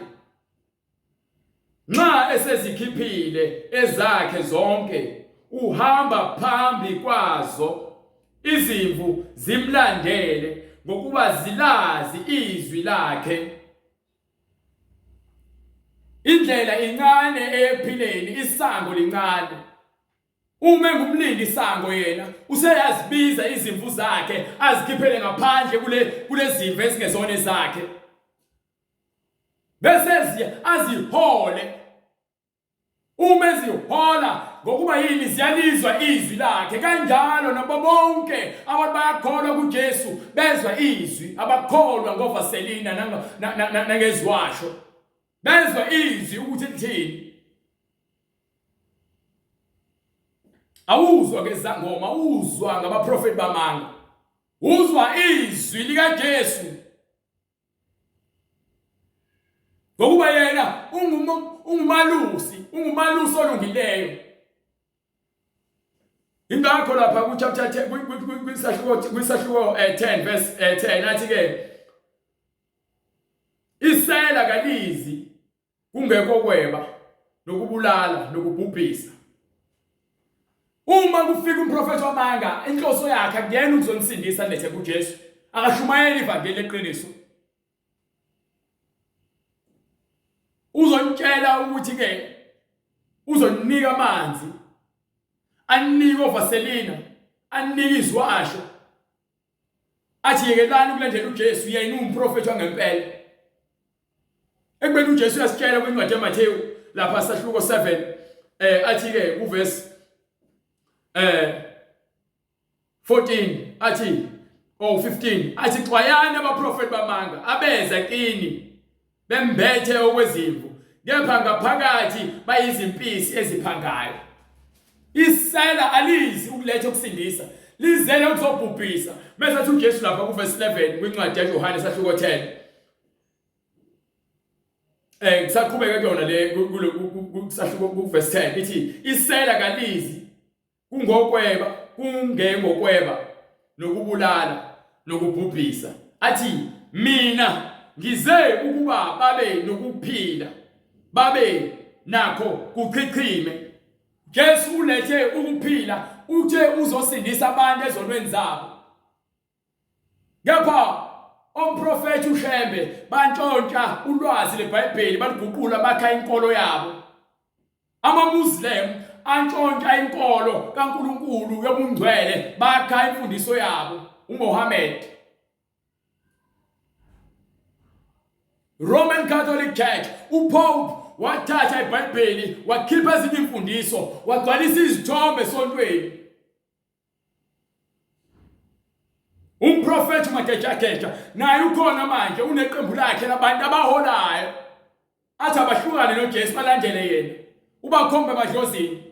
Nxa esezikhiphile ezakhe zonke, uhamba phambi kwazo, izimvu zimlandele, ngokuba zilazi izwi lakhe. Indlela incane eyekuphileni, isango lincane. Uma engumlindi sango yena useyazibiza izimvu zakhe azikhiphele ngaphandle kule kulezimvu ezingezona ezakhe. Bese ziya azihole. Uma ezihola ngokuba yini ziyalizwa izwi lakhe kanjalo nabo bonke abantu bayakholwa kuJesu bezwa izwi abakholwa ngovaselina nangeziwasho bezwa izwi ukuthi lithini. Awuzwa ngezangoma, uzwa ngabaprofeti bamanga, uzwa izwi likaJesu ngokuba yena ungumalusi, ungumalusi olungileyo. Ingakho lapha ku chapter 10 kwisahluko 10 verse 10 athi ke isela kalizi kungekho kweba nokubulala nokubhubhisa. Uma kufika umprofethi wamanga, inhloso yakhe akuyena ukuzonisindisa nilethe kuJesu. Akashumayeli ivangeli leqiniso. Uzonitshela ukuthi ke uzoninika amanzi. Anike ovaselina, anike iziwasho. Athi yekelani ukulandela uJesu, yena uwumprofethi wangempela. Ekubeni uJesu uyasitshela kwincwadi yaMathewu lapha sahluko 7 athi ke kuverse 14 athi oh 15 athi xwayani abaprofeti bamanga abeza kini bembethe okwezimvu kepha ngaphakathi bayizimpisi eziphangayo. Isela alizi ukuletha ukusindisa, lizele ukuzobhubhisa. Mese athi uJesu lapha kuverse 11 kwincwadi yaJohane sahluko 10 ngisaqhubeka kuyona le kusahluko kuverse 10 ithi isela kalizi kungokweba kungengokweba nokubulala nokubhubhisa athi mina ngize ukuba babe nokuphila babe nakho kuchichime. Jesu ulethe ukuphila, uthe uzosindisa abantu ezonweni zabo. Kepha omprofethi uShembe bantshontsha ulwazi leBhayibheli baliguqula bakha inkolo yabo. AmaMuslim antshontsha inkolo kaNkulunkulu yobungcwele bakha imfundiso yabo. UMohammed Roman Catholic Church uPope wathatha iBhayibheli wakhipha ezinye imfundiso wagcwalisa izithombe esontweni. Umprofethi uMagejageja naye ukhona manje uneqembu lakhe labantu abaholayo athi abahlukane noJesu balandele yena ubakhombe emadlozini.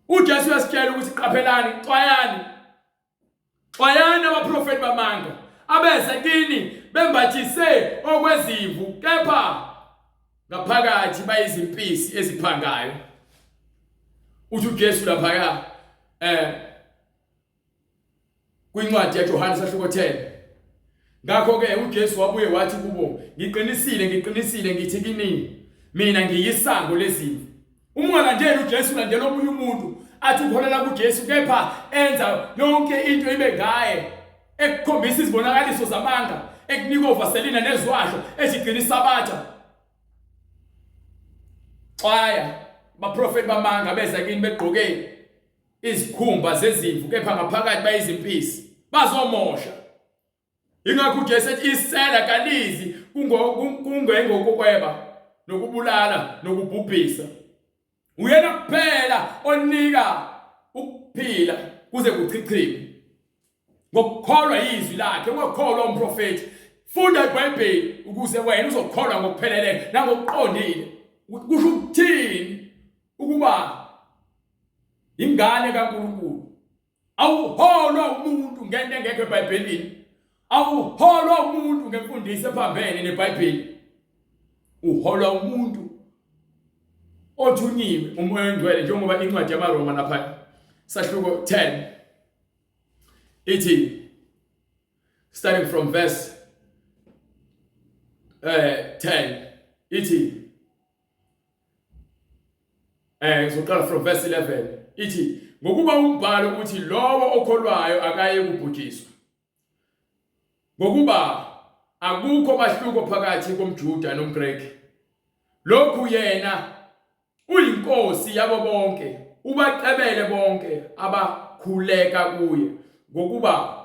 UJesu uyasitshela ukuthi qaphelani, xwayani, xwayani abaprofeti bamanga abeze kini bembathise okwezimvu kepha ngaphakathi bayizimpisi eziphangayo. Uthi uJesu laphaya kwincwadi yaJohane sahluko 10. Ngakho ke uJesu wabuye wathi kubo, ngiqinisile ngiqinisile ngithi kini, mina ngiyisango lezimvu. Uma ungalandeli uJesu ulandela omunye umuntu athi ukholela kuJesu kepha enza yonke into ibe ngaye, ekukhombisa izibonakaliso zamanga, ekunika ovaselina nezwasho ezigcina isabatha. Xwaya baprofeti bamanga beza kini begqoke izikhumba zezimvu kepha ngaphakathi bayizimpisi, bazomosha. Ingakho uJesu ethi isela kalizi kungengokukweba nokubulala nokubhubhisa. Uyena kuphela onika ukuphila kuze kuchichime. Ngokukholwa izwi lakhe, ungakholwa umprofeti. Funda iBhayibheli ukuze wena uzokholwa ngokuphelele nangokuqondile. Kusho ukuthini ukuba ingane kaNkulunkulu? Awuholwa umuntu ngento engekho eBhayibhelini. Awuholwa umuntu ngemfundiso ephambene neBhayibheli. Uholwa umuntu othunyiwe uMoya oNgcwele njengoba incwadi yamaRoma lapha sahluko 10 ithi starting from verse 10 ithi ngizoqala from verse 11 ithi ngokuba umbhalo uthi lowo okholwayo akaye kubhujiswa, ngokuba akukho mahluko phakathi komJuda nomGreki, lokhu yena uyinkosi yabo bonke, ubacebele bonke abakhuleka kuye, ngokuba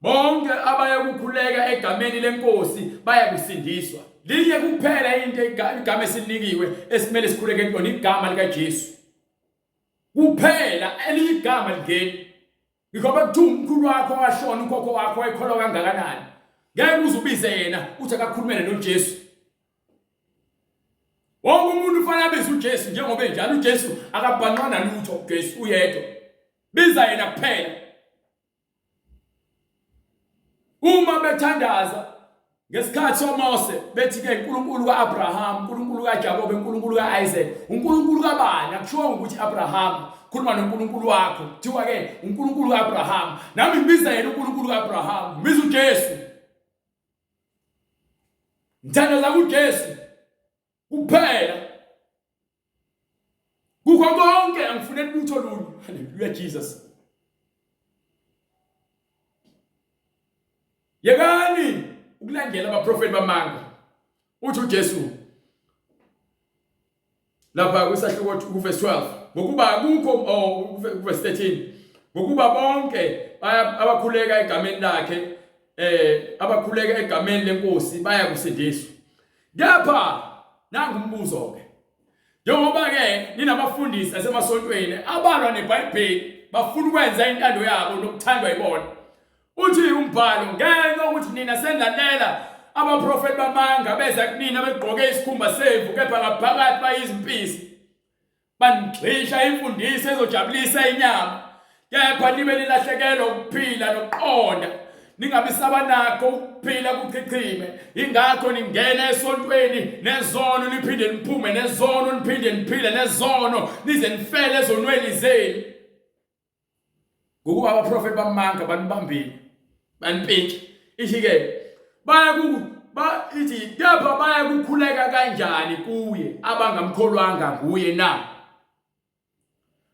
bonke abayakukhuleka egameni lenkosi bayakusindiswa. Linye kuphela into igama esinikiwe esimele sikhuleke kulona, igama likaJesu kuphela, elinye igama lingeni. Ngoba kuthiwa umkhulu wakho washona, ukhokho wakho wayekholwa kangakanani, ngeke uze ubize yena uthi akakhulumele noJesu. Wonke umuntu ufanele abize uJesu njengoba enjalo. uJesu akabhanqwana lutho, uJesu uyedwa, biza yena kuphela. Uma bethandaza ngesikhathi soMose bethi ke uNkulunkulu kaAbraham, uNkulunkulu kaJakobe, uNkulunkulu kaIsaac, uNkulunkulu kabani, akushiwo ukuthi Abraham, khuluma noNkulunkulu wakho, kuthiwa ke uNkulunkulu kaAbraham. Nami ngibiza yena uNkulunkulu kaAbraham, ngibiza uJesu, ngithandaza kuJesu kuphela. Kukho konke angifuneli lutho olunye. Haleluya Jesus. Yekani ukulandela abaprofeti bamanga. Uthi uJesu Lapha kwisahluko kuverse 12 ngokuba akukho oh kuverse 13 ngokuba bonke abakhuleka egameni lakhe abakhuleka egameni lenkosi baya kusindiswa. Kepha nangu umbuzo ke njengoba ke ninabafundisi asemasontweni abalwa neBhayibheli bafuna ukwenza intando yabo nokuthandwa yibona. Uthi umbhalo ngenxa yokuthi nina senlalela abaprofeti bamanga beza kunina begqoke isikhumba semvu kepha ngaphakathi bayizimpisi. Banigxisha imfundiso ezojabulisa inyama kepha nibe nilahlekelwa ukuphila nokuqonda ningabi sabanakho ukuphila kuchichime. Ingakho ningena esontweni nezono niphinde niphume nezono niphinde niphile nezono nize nifele ezonweni zenu. Ngokuba abaprofeti bamanga banibambile banipintsha. Ithi ke baya ku ba ithi kepha baya kukhuleka kanjani kuye abangamkholwanga nguye na?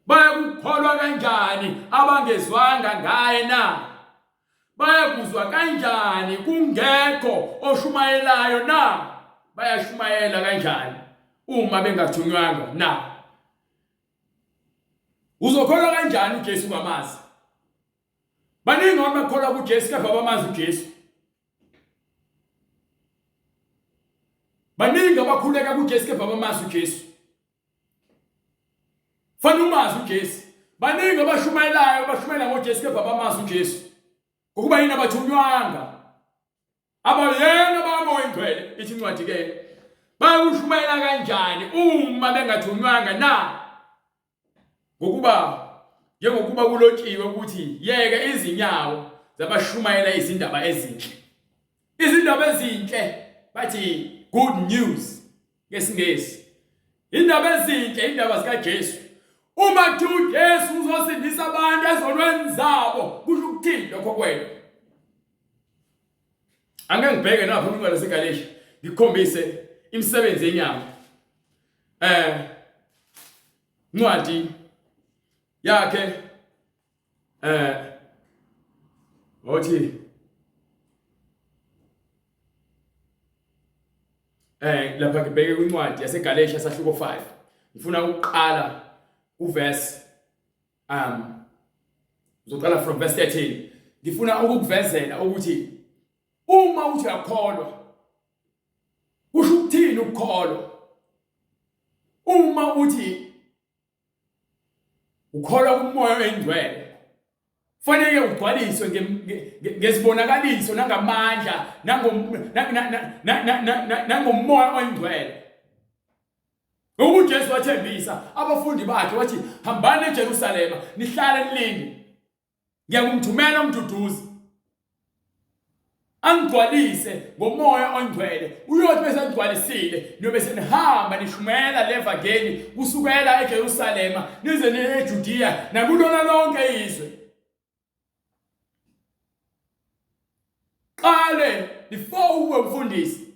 Baya kukholwa kanjani abangezwanga ngaye na? Bayakuzwa kanjani kungekho oshumayelayo na? Bayashumayela kanjani uma bengathunywanga na? Uzokholwa kanjani uJesu ungamazi? Baningi abantu bakholwa kuJesu kepha abamazi uJesu. Baningi abakhuleka kuJesu kepha abamazi uJesu. Fanele umazi uJesu. Baningi abashumayelayo bashumayela ngoJesu kepha abamazi uJesu. Ngokuba yini abathunywanga? Abayena babo ingcwele ithi incwadi ke bayakushumayela kanjani uma bengathunywanga na? Ngokuba njengokuba kulotshiwe ukuthi yeke izinyawo zabashumayela izindaba ezinhle. Izindaba ezinhle bathi good news ngesiNgesi. Indaba ezinhle indaba zikaJesu. Uma kuthiwa uJesu uzosindisa abantu ezonweni zabo kusho ukuthini lokho kwena? Angeke ngibheke napho umntwana seGalesha ngikukhombise imisebenzi yenyama. Ncwadi yakhe othi lapha ngibheke kwincwadi yaseGalesha sahluko 5 ngifuna ukuqala kuverse uzoqala from verse 13 ngifuna ukukuvezela ukuthi uma uthi uyakholwa kusho ukuthini ukukholwa. Uma uthi ukholwa kuMoya oyiNgcwele fanele ugcwaliswe ngezibonakaliso nangamandla nangomoya oyingcwele. UJesu wathembisa abafundi bakhe wathi hambani eJerusalema nihlale nilinde ngiyakumthumela umduduzi angigcwalise ngomoya ongcwele. Uyothi bese ngigcwalisile niyobe senihamba nishumayela levangeli kusukela eJerusalema nize niye eJudiya nakulona lonke izwe. Qale before ube umfundisi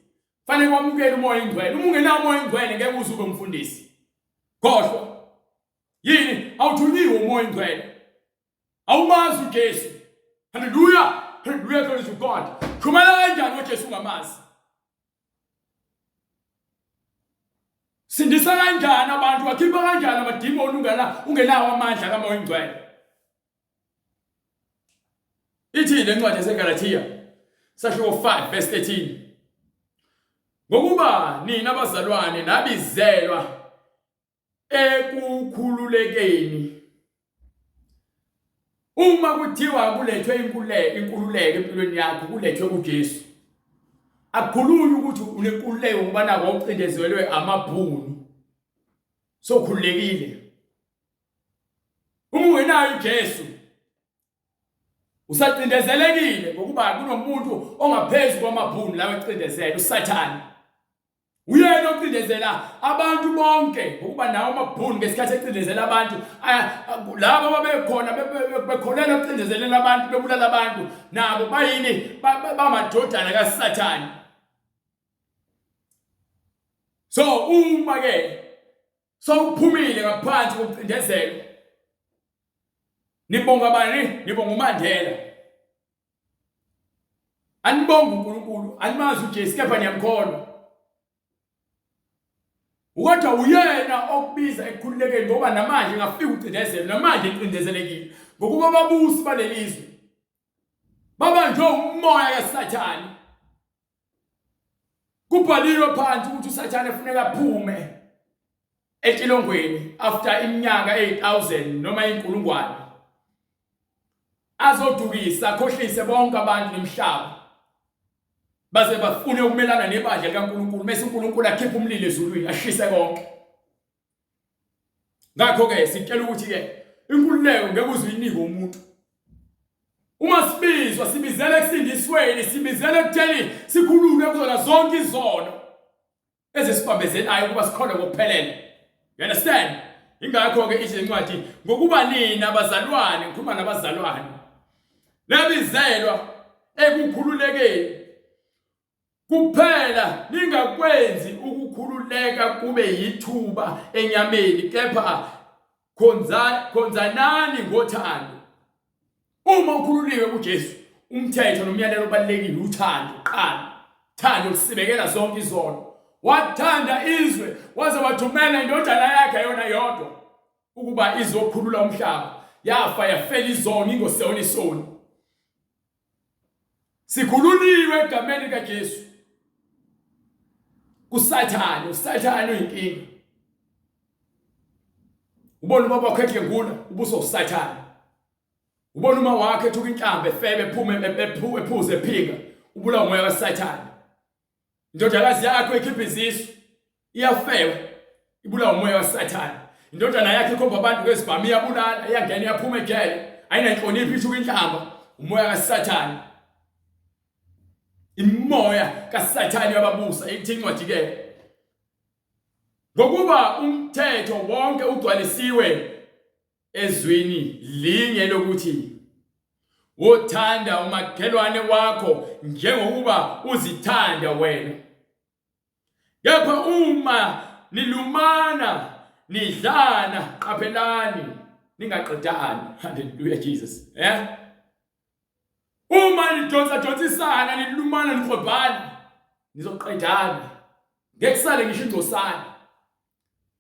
fanele wamukele umoya ongcwele. Uma ungenawo umoya ongcwele ngeke uze ube umfundisi. Khohlwa. Yini? Awuthunyiwe umoya ongcwele. Awumazi uJesu. Haleluya. Haleluya, glory to God. Khumela kanjani uJesu ungamazi? Sindisa kanjani abantu, wakhipha kanjani amadimoni ungena ungenawo amandla kaMoya oNgcwele? Ithi le ncwadi yaseGalathiya sahluko 5 verse 13. Ngokuba nina bazalwane nabizelwa ekukhululekeni. Uma kuthiwa kulethwe inkululeko inkululeko empilweni yakho kulethwe kuJesu. Akukhulunywa ukuthi unenkululeko ngoba nako ucindezelwe amabhunu. Sokhululekile. Uma ungenayo uJesu usacindezelekile ngokuba kunomuntu ongaphezu kwamabhunu lawo ecindezela uSathane. Uyena ocindezela abantu bonke ngokuba nawo amabhunu ngesikhathi ecindezela abantu labo ababekhona bekholelwa ekucindezeleni abantu bebulala abantu nabo bayini bamadodana kaSathane. So uma ke sowuphumile ngaphansi kokucindezelo nibonga bani? Nibonga uMandela. Anibongi uNkulunkulu, animazi uJesu kepha niyamkholwa. Kodwa uyena okubiza ekukhululekeni ngoba namanje ngafika ucindezelo, namanje ngicindezelekile ngokuba ababusi balelizwe babanjwe umoya kaSathane. Kubhaliwe phansi ukuthi uSathane funeka aphume etilongweni after iminyaka eyi-1000 noma inkulungwane azodukisa akhohlise bonke abantu nomhlaba baze bafune ukumelana nebandla likaNkulunkulu mese uNkulunkulu akhipha umlilo ezulwini ashise konke. Ngakho-ke sitshela ukuthi-ke inkululeko ngeke uze uyinike umuntu. Uma sibizwa sibizela ekusindisweni, sibizela ekutheni sikhululwe kuzona zonke izono ezisibambezelayo ukuba sikholwe ngokuphelele. You understand? Ingakho-ke ithi le ncwadi ngokuba nina bazalwane, ngikhuluma nabazalwane, nabizelwa ekukhululekeni Kuphela ningakwenzi ukukhululeka kube yithuba enyameni kepha khonza khonzanani ngothando. Uma ukhululiwe kuJesu, umthetho nomyalelo obalulekile uthando kuqala. Thando lusibekela zonke izono. Wathanda izwe waze wathumela indodana yakhe yona yodwa ukuba izokhulula umhlaba. Yafa yafela izono ingoseyona isoni. Sikhululiwe egameni likaJesu. KuSathane, uSathane uyinkinga. Ubona ubaba wakho edlengula, ubuso uSathane. Ubona uma wakhe ethuka inhlamba efebe ephume ephuze ephinga, ubulawa umoya kaSathane. Indodakazi yakho ikhipha izisu, iyafeba, ibulawa umoya kaSathane. Indodana yakhe ikhomba abantu ngezibhamu iyabulala, iyangena iyaphuma ejele, ayinanhlonipho ishuka inhlamba, umoya kaSathane. Imoya kaSathane uyababusa, ithi incwadi ke. Ngokuba umthetho wonke ugcwalisiwe ezwini linye lokuthi wothanda umakhelwane wakho njengokuba uzithanda wena. Kepha uma nilumana nidlana, qaphelani ningaqedani. Hallelujah Jesus. Eh? Uma nidonsa donsisana nilumana nikhobhana nizoqedana. Ngeke kusale ngisho ingcosana.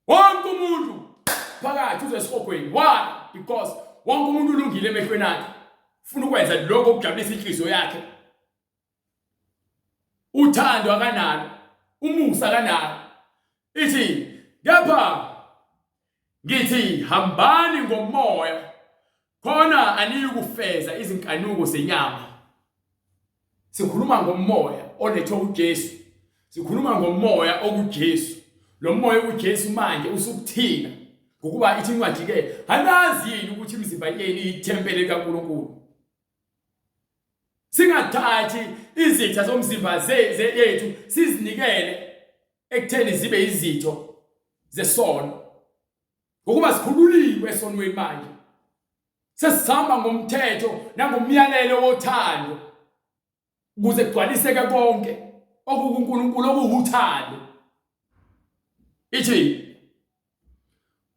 Wonke umuntu phakathi uze esihogweni. Why? Because wonke umuntu ulungile emehlweni akhe. Ufuna ukwenza lokho okujabulisa inhliziyo yakhe. Uthando akanalo, umusa akanalo. Ithi kepha ngithi hambani ngomoya khona aniyukufeza izinkanuko zenyama. Sikhuluma ngomoya olethwe uJesu. Sikhuluma ngomoya okuJesu. Lo moya okuJesu manje usukuthina. Ngokuba ithi incwadi ke, anazi yini ukuthi imizimba yenu iyithempeli likaNkulunkulu? Singathathi izitha zomzimba yethu sizinikele ekutheni zibe izitho zesono. Ngokuba sikhululiwe esonweni manje. Sesihamba ngomthetho nangomyalelo wothando ukuze kugcwaliseke konke okukuNkulunkulu okuwuthando. Ithi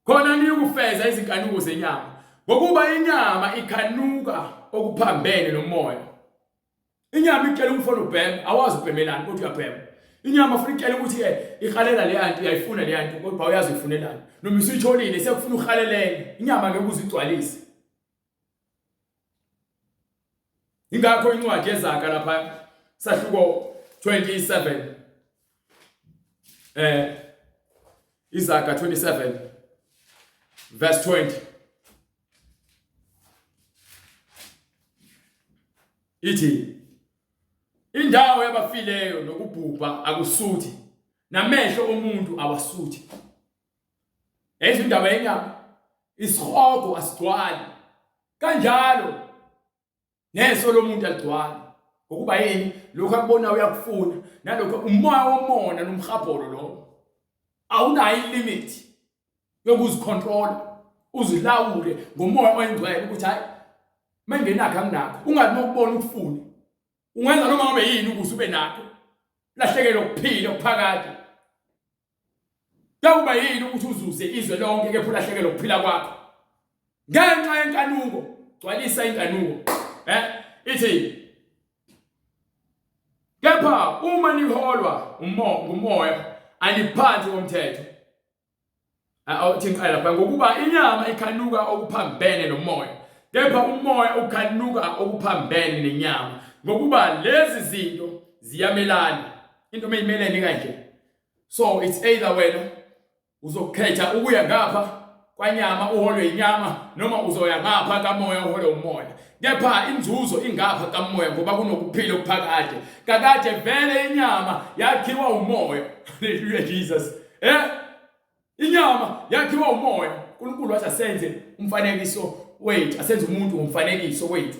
khona niyukufeza izinkanuko zenyama ngokuba inyama ikhanuka okuphambene nomoya. Inyama ikutshela ukuthi ufuna ubhema, awazi ubhemelani kodwa uyabhema. Inyama futhi ikutshela ukuthi eh ihalela le anti uyayifuna le anti kodwa uyazi uyifunelani. Noma usuyitholile sekufuna uhalelele. Inyama ngeke uzigcwalise. Ingakho incwadi yeZaga lapha sahluko 27 Izaga 27 verse 20 Ithi indawo yabafileyo nokubhubha akusuthi namehlo omuntu awasuthi. Yayizo indaba yenyama isihogo asigcwali kanjalo neso lomuntu aligcwali ngokuba yini lokho akubonayo uyakufuna nalokho umoya womona nomhabholo lo awunayo ilimit yokuzicontrola uzilawule ngomoya oyingcwele ukuthi hayi mengenakho anginakho ungathi mokubona ukufune ungenza noma ngabe yini ukuze ube nakho lahlekelwe ukuphila okuphakade Kuyakuba yini ukuthi uzuze izwe lonke kepha ulahlekelwe ukuphila kwakho ngenxa yenkanuko gcwalisa inkanuko ithi kepha uma niholwa ngumoya aniphansi komthetho. Awuthi ngiqale lapha ngokuba inyama ikhanuka okuphambene nomoya, kepha umoya ukhanuka okuphambene nenyama, ngokuba lezi zinto ziyamelana. Into meyimelene kanje. So it's either wena uzokhetha ukuya ngapha kwanyama uholwe inyama noma uzoya ngapha kamoya uholwe umoya. Kepha inzuzo ingapha kamoya ngoba kunokuphila okuphakade. Kakade vele inyama yakhiwa umoya. Hallelujah Jesus. Eh? Inyama yakhiwa umoya. uNkulunkulu wathi asenze umfanekiso wethu, asenze umuntu ngomfanekiso wethu.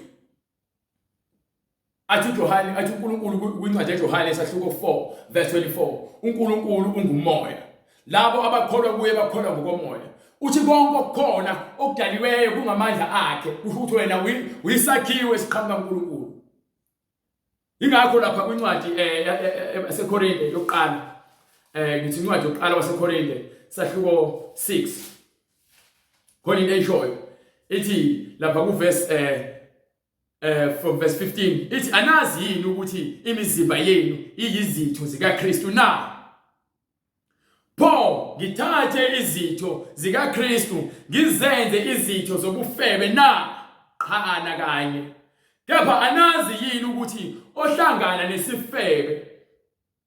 Athi uJohane, athi uNkulunkulu kwincwadi yaJohane isahluko 4 verse 24, uNkulunkulu ungumoya. Labo abakholwa kuye bakholwa ngokomoya. Uthi konke okukhona okudaliweyo kungamandla akhe, kusho ukuthi wena uyisakhiwo esiqhamuka kuNkulunkulu. Ingakho lapha kwincwadi eh, yaseKorinte yokuqala eh ngithi incwadi yokuqala waseKorinte sahluko 6 khona into eyishoyo ithi lapha kuverse eh eh from verse 15 ithi anazi yini ukuthi imizimba yenu iyizitho zikaKristu na? Pho ngithathe izitho zikaKristu ngizenze izitho zobufebe na? Qha nakanye. Kepha anazi yini ukuthi ohlangana nesifebe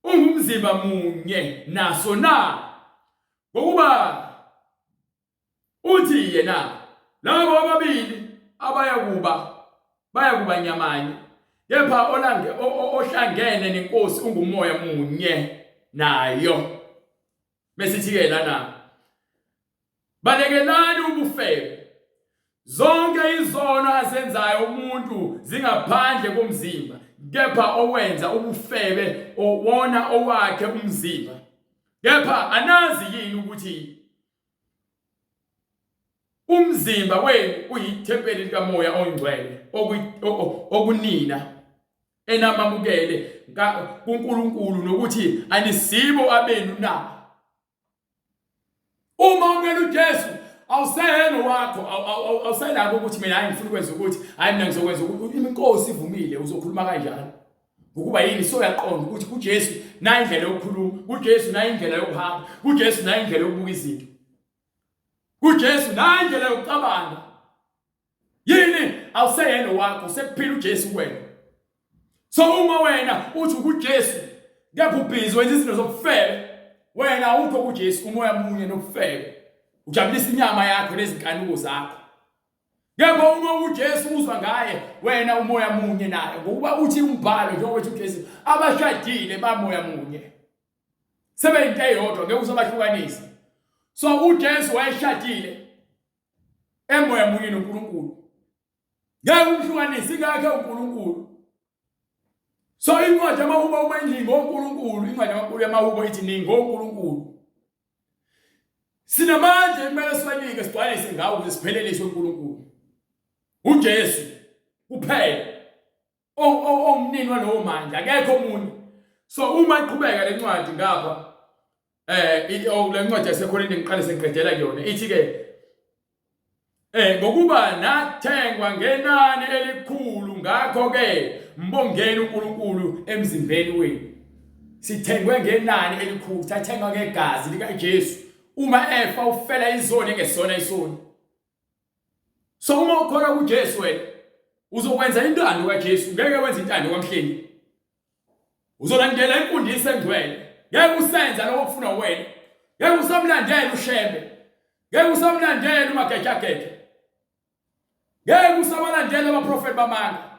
ungumzimba munye naso na? Ngokuba Uthi yena labo ababili abayakuba bayakuba nyamanye kepha olange ohlangene nenkosi ungumoya munye nayo. Besithi ke lana balekelani ubufebe. Zonke izono azenzayo umuntu zingaphandle komzimba, kepha owenza ubufebe owona owakhe umzimba. Kepha anazi yini ukuthi Umzimba wenu uyithempeli likaMoya oNgcwele okunina enamamukele kuNkulunkulu nokuthi anisibo abenu na. Uma umele uJesu awuseyena wakho awuselako ukuthi mina hayi ngifuna ukwenza ukuthi hayi mina ngizokwenza ukuthi inkosi ivumile uzokhuluma kanjalo ngokuba yini soyaqonda ukuthi kuJesu nayi indlela yokukhuluma kuJesu nayi indlela yokuhamba kuJesu nayi indlela yokubuka izinto kuJesu nayi indlela yokucabanga yini awuseyena wakho sekuphila uJesu kuwena so uma wena uthi kuJesu kepha ubhizi wenza izinto zobufebe wena awukho kuJesu umoya munye nobufebe ujabulisa inyama yakho nezinkanuko zakho Kepha uma uJesu uzwa ngaye wena umoya munye naye ngokuba uthi umbhalo njengoba ethi uJesu abashadile bamoya munye sebeyinto eyodwa ngeke usabahlukanisa so uJesu wayeshadile emoya munye noNkulunkulu ngeke umhlukanise ingakhe uNkulunkulu so incwadi yamahubo uma ningonkulunkulu incwadi yamahubo yamahubo ithi ningonkulunkulu Sinamandla ekumele siwanike sigcwalise ngawo ukuze sipheleliswe uNkulunkulu. UJesu kuphela ongumnini walowo mandla akekho omunye. So uma iqhubeka lencwadi ngapha eh le ncwadi yaseKorinte ngiqale sengiqedela kuyona ithi ke Eh ngokuba nathengwa ngenani elikhulu ngakho ke mbongeni uNkulunkulu emzimbeni wenu. Sithengwe ngenani elikhulu, sathengwa ngegazi likaJesu. Uma efa ufela izoni engesona isoni. So uma ukholwa kuJesu wena uzokwenza intando kaJesu, ngeke wenze intando kaMhlengi. Uzolandela imfundiso engcwele. Ngeke usenza lokho okufuna wena. Ngeke usamlandela uShembe. Ngeke usamlandela uMagejageja. Ngeke usabalandela abaprofeti bamanga.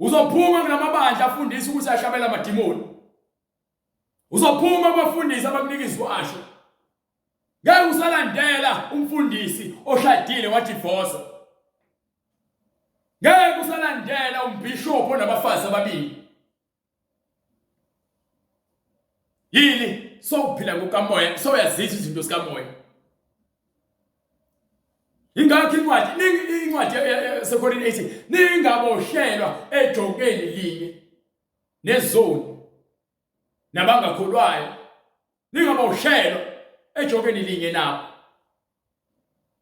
Uzophuma kulamabandla afundisa ukuthi ashabela amadimoni. Uzophuma kubafundisi abakunika iziwasho. Ngeke usalandela umfundisi oshadile wadivosa. Ngeke usalandela umbhishobhi onabafazi ababili. Yini? Sowuphila ngokamoya, sowuyazizwa izinto zikamoya. Ingakho incwadi incwadi yaseKorinte ithi ningaboshelwa ejokeni linye nezoni nabangakholwayo ningaboshelwa ejokeni linye nabo.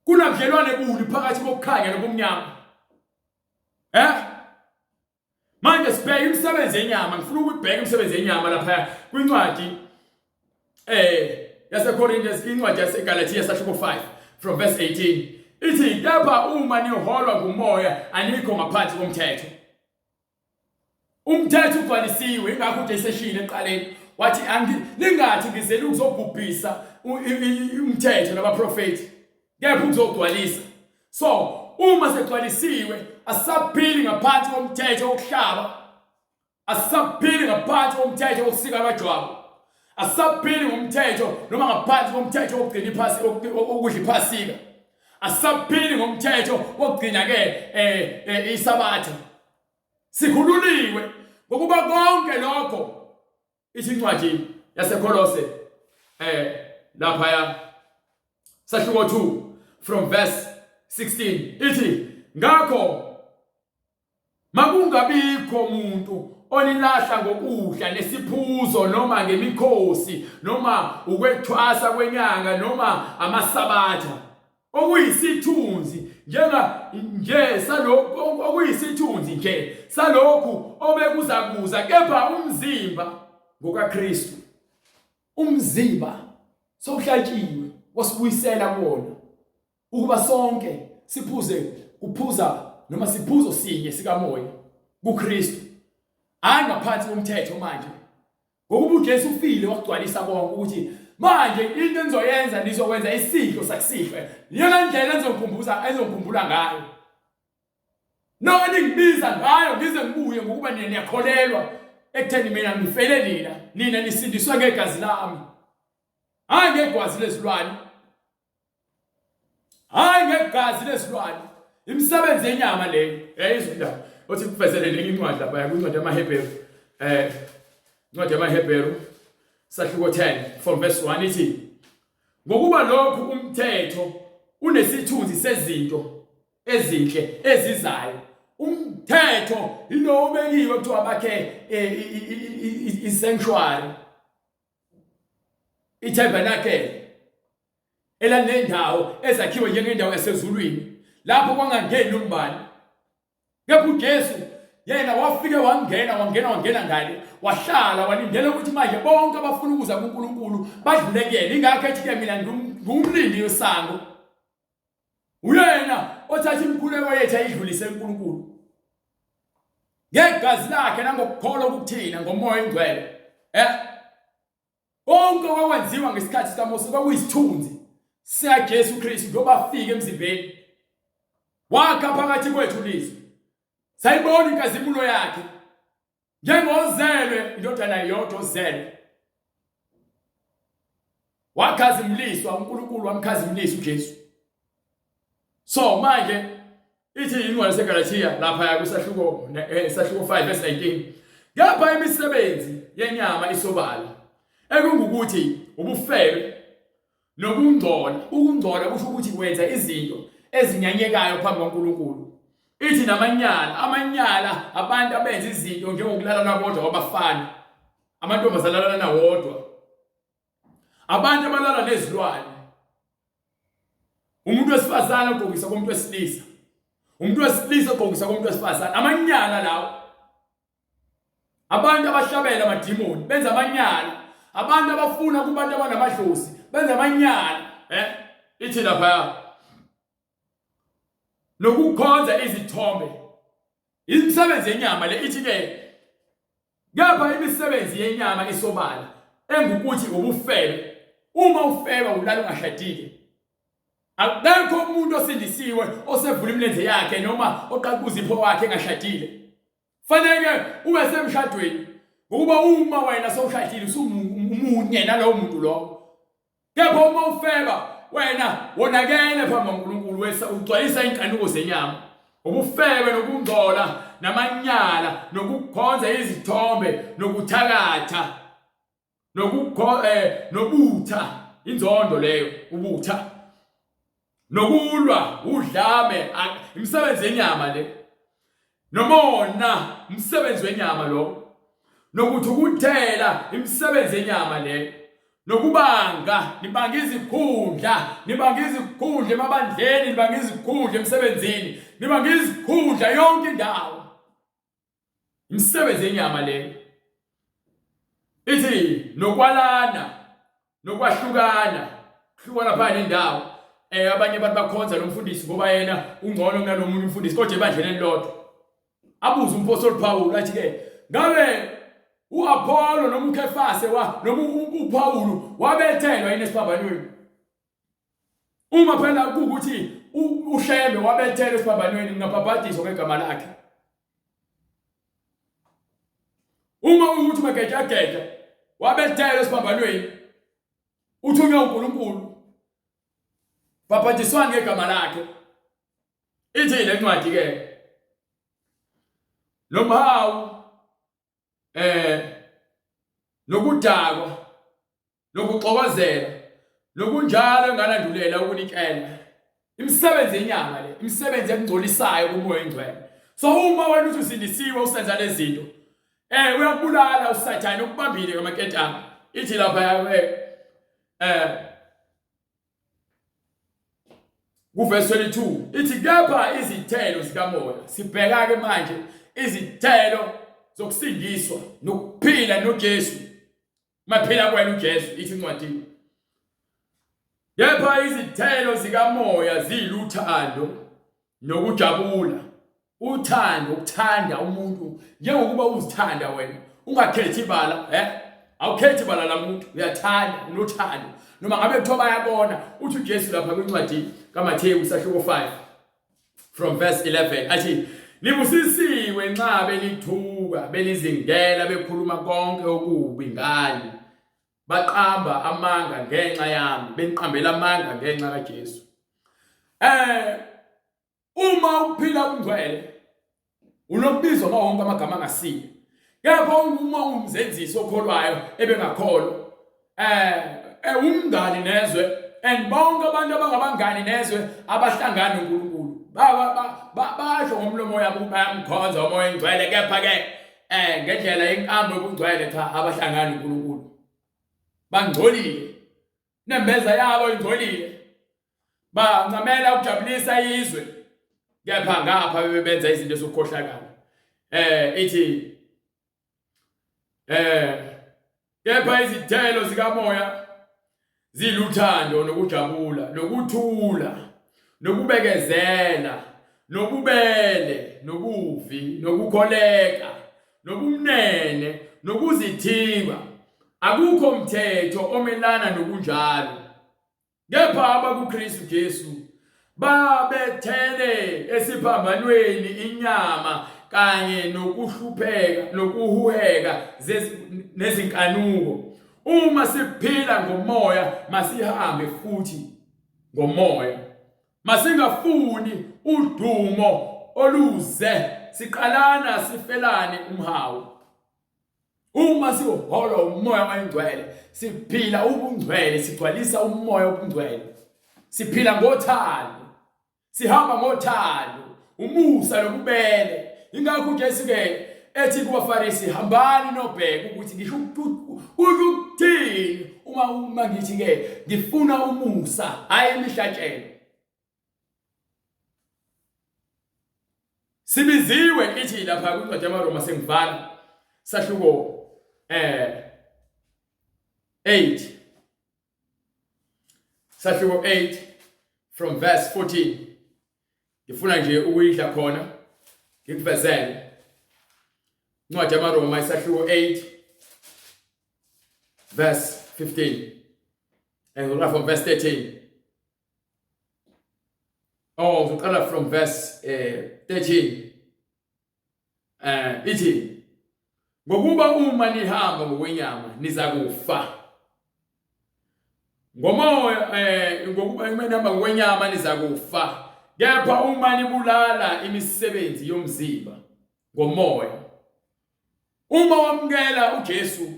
Kunabudlelwane buni phakathi kokukhanya nobumnyama? Eh? Manje sibheke imisebenzi yenyama, ngifuna ukubheka imisebenzi yenyama lapha kwincwadi eh yaseKorinte, incwadi yaseGalathiya sahluko 5 from verse 18 ithi, kepha uma niholwa ngumoya anikho ngaphansi komthetho. Umthetho ugcwalisiwe, ingakho uJesu eshilo ekuqaleni wathi ningathi ngizele ukuzobhubhisa umthetho nabaprofethi, kepha ukuzogcwalisa. So uma segcwalisiwe asaphili ngaphansi komthetho wokuhlaba, asaphili ngaphansi komthetho wokusika amajwabu, asaphili ngomthetho noma ngaphansi komthetho wokugcina iphasi, ukudla iphasika, asaphili ngomthetho wokugcina ke isabatha. Sikhululiwe ngokuba konke lokho ithi incwadi yaseKolose laphaya sahluko 2 from verse 16 ithi, ngakho makungabikho muntu onilahla ngokudla nesiphuzo noma ngemikhosi noma ukwethwasa kwenyanga noma amasabatha, okuyisithunzi njenga nje salokhu, okuyisithunzi nje salokhu obekuzakuza, kepha umzimba ngokaKristu. Umzimba sowuhlatshiwe wasibuyisela kuwona ukuba sonke siphuze kuphuza noma siphuzo sinye sikamoya kuKristu, hayi ngaphansi komthetho manje, ngokuba uJesu ufile wakugcwalisa konke ukuthi manje into enizoyenza, nizokwenza isidlo sakusihlwa, iyona ndlela enizongikhumbuza, enizongikhumbula ngayo noma ningibiza ngayo ngize ngibuye, ngokuba nina niyakholelwa ekutheni mina ngifele nina, nina nisindiswe ngegazi lami, hhayi ngegwazi lezilwane, Hayi ngegazi lezilwane. Imisebenzi yenyama leyo. Yayizwa indaba. Othi kuvezele lenye incwadi lapha kwincwadi yamaHebheru. Incwadi yamaHebheru sahluko 10 from verse 1 ithi, ngokuba lokhu umthetho unesithunzi sezinto ezinhle ezizayo. Umthetho yilo obekiwe kuthiwa bakhe i-sanctuary, itabernacle elanendawo ezakhiwe njengendawo yasezulwini lapho kwangangeni umbani. Kepha uJesu yena wafike wangena, wangena, wangena ngale, wahlala walindela ukuthi manje bonke abafuna ukuza kuNkulunkulu badlule kuyena. Ingakho ethi ke mina ngumlindi wesango. Uyena othatha imikhuleko yethu ayidlulise kuNkulunkulu ngegazi lakhe nangokukholwa kuthina ngomoya oyingcwele. Konke okwakwenziwa ngesikhathi sikaMose kwakuyisithunzi sikaJesu Kristu njengoba afika emzimbeni. Wakha phakathi kwethu lizwi. Sayibona inkazimulo yakhe njengozelwe indodana yodwa ozelwe. Wakhazimuliswa uNkulunkulu, wamkhazimulisa uJesu. So manje ithi incwadi yaseGalathiya lapha kusahluko isahluko 5 verse 19, kepha imisebenzi yenyama isobala, ekungukuthi ubufebe nokungcola. Ukungcola kusho ukuthi wenza izinto ezinyanyekayo phambi kwaNkulunkulu. Ithi namanyala, amanyala abantu abenza izinto njengokulalana bodwa kwabafana, amantombazane alalana wodwa, abantu abalala nezilwane, umuntu wesifazane ogqokisa komuntu wesilisa, umuntu wesilisa ogqokisa komuntu wesifazane, amanyala lawo. Abantu abahlabela amadimoni benza amanyala, abantu abafuna kubantu abanamadlozi benza amanyala. Ithi lapha nokukhonza izithombe, imisebenzi yenyama le. Ithi ke kepha imisebenzi yenyama isobala, engukuthi ubufebe. Uma ufeba ulala ungashadile. Akekho umuntu osindisiwe osevula imilenze yakhe noma oqaqa uzipho wakhe engashadile. Fanele ube semshadweni, ngokuba uma wena sowushadile usumunye nalowo muntu lowo. Kepha uma ufeba wena wonakele phambi kwaNkulunkulu, wesa ugcwalisa inkanuko zenyama, ubufebe nokungcola namanyala nokukhonza izithombe nokuthakatha nobutha, inzondo leyo, ubutha nokulwa, udlame, imisebenzi yenyama le, nomona, umsebenzi wenyama lo, nokuthukuthela, imisebenzi yenyama le, nokubanga, nibanga izikhundla, nibanga izikhundla emabandleni, nibanga izikhundla emsebenzini, nibanga izikhundla yonke indawo, imisebenzi yenyama le. Ithi nokwalana. Nokwahlukana, kuhlukana phakathi nendawo. Abanye abantu bakhonza lo mfundisi ngoba yena ungcono kunalomunye umfundisi kodwa ebandleni elilodwa. Abuze umpostoli Paul athi ke ngabe uApollo noma uKefase wa noma uPaul wabethelwa yini esiphambanweni? Uma phela kuwukuthi uShembe wabethelwa esiphambanweni ngingabhabhadiswa ngegama lakhe. Uma ukuthi uMagejageja wabethelwa esiphambanweni uthunywa uNkulunkulu bhabhadiswani ngegama lakhe. Ithi le ncwadi ke nomhawu nokudakwa nokuxokozela nokunjalo engalandulela ukunitshela imisebenzi yenyama le imisebenzi ekungcolisayo kumoya engcwele. So uma wena uthi usindisiwe usenza lezi zinto uyakubulala uSathane ukubambile ngamaketanga. Ithi lapha kuverse 22 ithi kepha izithelo zikamoya. Sibheka ke manje izithelo zokusindiswa nokuphila noJesu. Maphila kwena uJesu ithi incwadi. Kepha izithelo zikamoya ziluthando nokujabula. Uthando, ukuthanda umuntu njengokuba uzithanda wena, ungakhethi ibala, awukhethi ibala lamuntu, uyathanda, unothando. Noma ngabe kuthiwa bayabona, uthi uJesu lapha kwincwadi kaMathewu isahluko 5 from verse 11 athi nibusisiwe nxa benithuka benizingela bekhuluma konke okubi ngani, baqamba amanga ngenxa yami, beniqambela amanga ngenxa kaJesu. Uma uphila ungcwele unokubizwa ngawo wonke amagama angasile, kepha uma ungumzenzisi okholwayo ebengakholwa umngani nezwe, and bonke abantu abangabangani nezwe abahlangani noNkulunkulu basho ngomlomo yabo bayamkhonza uMoya oNgcwele, kepha ke ngendlela yenkambo yobungcwele cha, abahlangani noNkulunkulu, bangcolile, nembeza yabo ingcolile, bancamela ukujabulisa izwe, kepha ngapha bebenza izinto ezokukhohlakala. Ithi kepha izithelo zikamoya ziluthando nokujabula nokuthula nokubekezela nobubele nobuvi nokukholeka nobumnene nokuzithiba. Akukho mthetho omelana nokunjalo. Kepha abakuKristu Jesu babethele esiphambanweni inyama kanye nokuhlupheka nokuhuheka nezinkanuko. Uma siphila ngomoya, masihambe futhi ngomoya. Masingafuni udumo oluze, siqalana sifelane umhawu. Uma siholwa umoya oyingcwele, siphila ubungcwele, sigcwalisa umoya obungcwele. Siphila ngothando, sihamba ngothando, umusa nobubele. Ingakho uJesu ke ethi kubaFarisi, hambani nobheka ukuthi ngisho ukuthini uma ngithi ke ngifuna umusa, hayi imihlatshelo. Sibiziwe, ithi lapha kwincwadi yamaRoma, sengivala sahluko 8 sahluko 8 from verse 14. Ngifuna nje ukuyidla khona ngikuvezele incwadi yamaRoma isahluko 8 verse 15 and ngiqala from verse 13. Oh, ngiqala from verse 13. Ithi ngokuba uma nihamba ngokwenyama nizakufa. Ngomoya ngokuba uma nihamba ngokwenyama nizakufa. Kepha uma nibulala imisebenzi yomzimba ngomoya. Uma wamukela uJesu,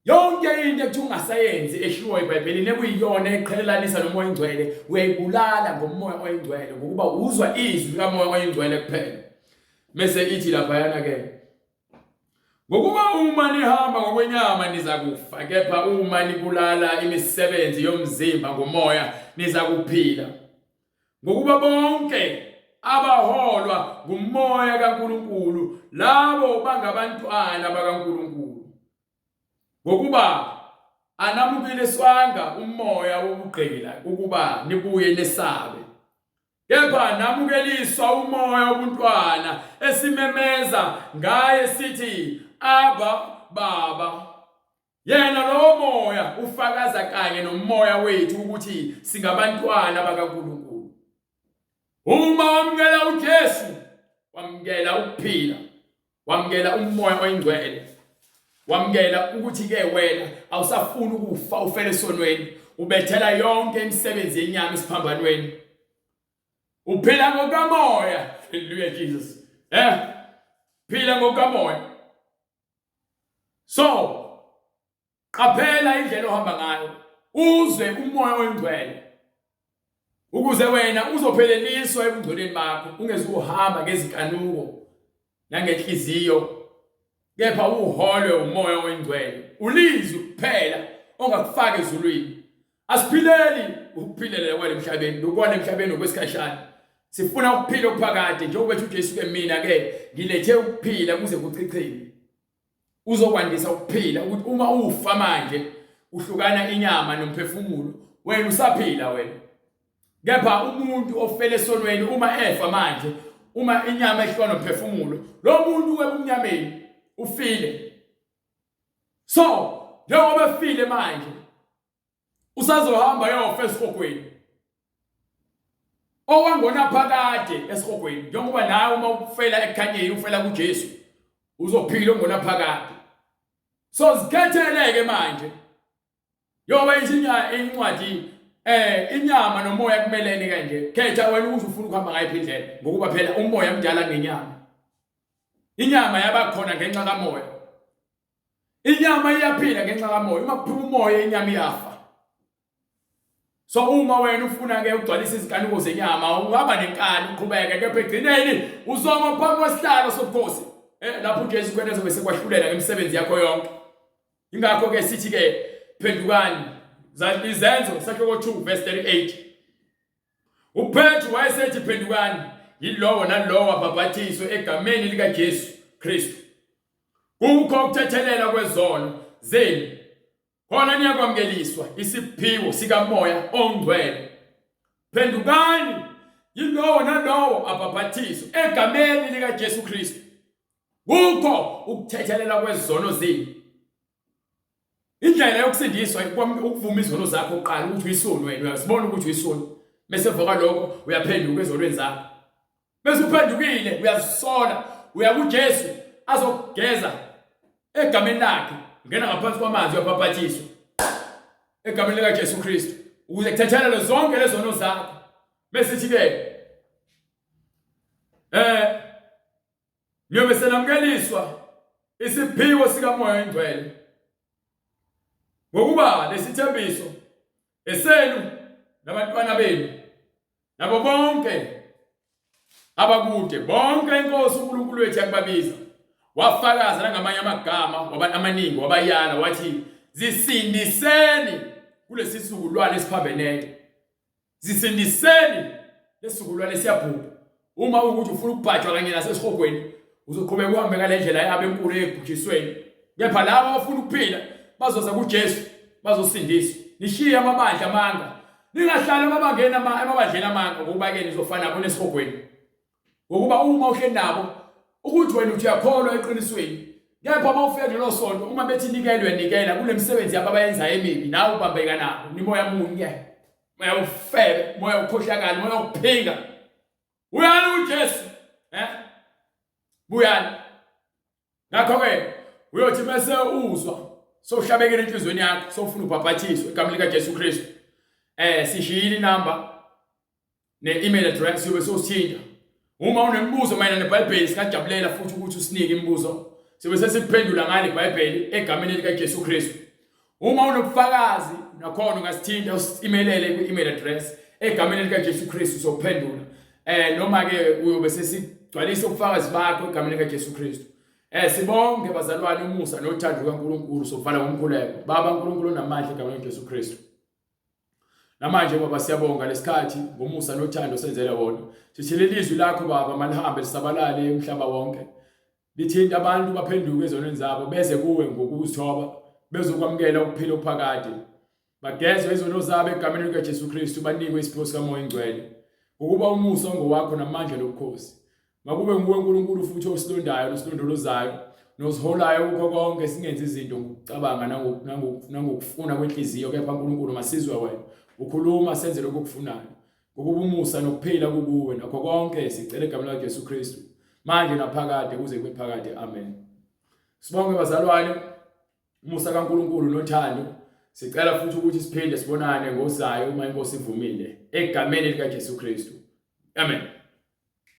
yonke into ekuthiwa ungasayenzi eshiwo eBhayibhelini ekuyiyona eqhelelanisa nomoya oyingcwele, uyayibulala ngomoya oyingcwele, ngokuba uzwa izwi likamoya oyingcwele kuphela. Mese ithi laphayana ke, ngokuba uma nihamba ngokwenyama nizakufa, kepha uma nibulala imisebenzi yomzimba ngomoya nizakuphila. Ngokuba bonke abaholwa ngumoya kaNkulunkulu labo bangabantwana bakaNkulunkulu. Ngokuba Anamukeliswanga umoya wobugqila ukuba nibuye nesabe. Kepha namukeliswa umoya wobuntwana esimemeza ngaye sithi Abba Baba. Yena lowo moya ufakaza kanye nomoya wethu ukuthi singabantwana bakaNkulunkulu. Uma wamukela uJesu, wamukela ukuphila, wamukela umoya oyingcwele, wamukela ukuthi ke wena awusafuni ukufa ufele esonweni, ubethela yonke imisebenzi yenyama esiphambanweni. Uphila ngokamoya. Hallelujah Jesus. Eh? Phila ngokamoya. So, qaphela indlela ohamba ngayo, uzwe umoya oyingcwele. Ukuze wena uzopheleliswa ebungcweleni bakho, ungezukuhamba ngezinkanuko nangenhliziyo kepha uholwe umoya oyingcwele. Ulizwi kuphela ongakufaka ezulwini. Asiphileli ukuphilela kwale emhlabeni, lokwale emhlabeni okwesikhashana. Sifuna ukuphila okuphakade njengoba ethi uJesu ke mina ke ngilethe ukuphila kuze kuchichime. Uzokwandisa ukuphila ukuthi uma ufa manje uhlukana inyama nomphefumulo, wena usaphila wena. Kepha umuntu ofele esonweni uma efa manje, uma inyama ehlukana nomphefumulo, lo muntu webumnyameni ufile. So, njengoba efile manje usazohamba yofa esihogweni. Owangona phakade esihogweni, njengoba nawe uma ufela ekukhanyeni ufela kuJesu, uzophila ongona phakade. So zikhethele-ke manje. Njengoba ithi incwadi eh inyama nomoya kumelene kanje. Khetha wena ukuthi ufuna ukuhamba ngayiphi indlela ngokuba phela umoya mdala ngenyama. Inyama yaba khona ngenxa kamoya. Inyama iyaphila ngenxa kamoya. Uma kuphuma umoya inyama iyafa. So uma wena ufuna ke ugcwalisa izinkanuko zenyama ungaba nenkani uqhubeke kepha egcineni uzoma phambi kwesihlalo sobukhosi. Eh lapho uJesu kwena ezobe sekwahlulela ngemisebenzi yakho yonke. Ingakho ke sithi ke phendukani. Izenzo sahluko 2 verse 38. UPetru wayesethi phendukani yilowo nalowo abhabhathiswe egameni likaJesu Kristu. Kukho ukuthethelela kwezono zenu. Khona niyakwamukeliswa isiphiwo sikaMoya oNgcwele. Phendukani yilowo nalowo abhabhathiswe egameni likaJesu Kristu. Kukho ukuthethelela kwezono zenu. Indlela yokusindiswa ukuvuma izono zakho uqala ukuthi uyisoni wena uyazibona ukuthi uyisoni. Bese vuka lokho uyaphenduka ezonweni zakho. Bese uphendukile uyazisola uya kuJesu azokugeza egameni lakhe ngena ngaphansi kwamanzi uyabhabhathiswa egameni likaJesu Kristu ukuze kuthethelelwe zonke lezono zakho. Bese sithi ke eh Niyobe senamukeliswa isiphiwo sikaMoya oyiNgcwele. Ngokuba lesithembiso esenu nabantwana benu nabo bonke abakude bonke inkosi uNkulunkulu wethu yakubabiza. Wafakaza nangamanye amagama wabantu amaningi wabayala wathi zisindiseni kulesi sizukulwane esiphambeneyo. Zisindiseni lesizukulwane siyabhubha. Uma ukuthi ufuna ukubhajwa kanye nasesihogweni uzoqhubeka uhambe ngale ndlela yabo enkulu ebhujisweni. Kepha labo abafuna ukuphila bazoza kuJesu bazosindiswa. Nishiye amabandla amanga. Ningahlali emabangeni emabandleni amanga ngokuba ke nizofana nabo nesihogweni. Ngokuba uma uhleli nabo ukuthi wena uthi uyakholwa eqinisweni kepha uma ufika kulelo sonto uma bethi nikelwe nikela kule misebenzi yabo abayenzayo emibi nawe ubambeka nabo nimoya munye moya ufebe moya ukhohlakala moya ukuphinga uyani uJesu eh buyani ngakho ke uyothi mase uzwa sowuhlabekela enhlizweni yakho sowufuna ubhabhathiswe egameni likaJesu Kristu eh sishiyile inamba ne-email address yobe sosithinta uma unemibuzo mayelana neBhayibheli singajabulela futhi ukuthi usinike imibuzo sibe sesikuphendula ngale iBhayibheli egameni likaJesu Kristu uma unobufakazi nakhona ungasithinta usi-emailele kwi-email address egameni likaJesu Kristu sokuphendula eh noma ke uyobe sesigcwalisa ubufakazi bakho egameni likaJesu Kristu eh sibonge bazalwane umusa nothando lukaNkuluNkulu sovala ngomkhuleko baba uNkulunkulu onamandla egameni likaJesu Kristu Namanje baba siyabonga lesikhathi ngomusa nothando senzele wona. Sithi lelizwi lakho baba malihambe lisabalale umhlaba wonke. Lithinta abantu baphenduke ezonweni zabo beze kuwe ngokuzithoba. Bezokwamukela ukuphila okuphakade. Bagezwe izono zabo egameni likaJesu Kristu banikwe isiphiwo sikaMoya oNgcwele. Ngokuba umusa ongowakho namandla nobukhosi. Makube nguwe uNkulunkulu futhi osilondayo nosilondolozayo nosiholayo kukho konke singenzi izinto ngokucabanga nangokufuna kwenhliziyo kepha uNkulunkulu masizwe wena ukhuluma senze lokho okufunayo ngokuba umusa nokuphila kukuwe nakho konke sicela egameni likaJesu Kristu manje naphakade kuze kube phakade amen sibonge bazalwane umusa kaNkulunkulu nothando sicela futhi ukuthi siphinde sibonane ngozayo uma inkosi ivumile egameni likaJesu Kristu amen.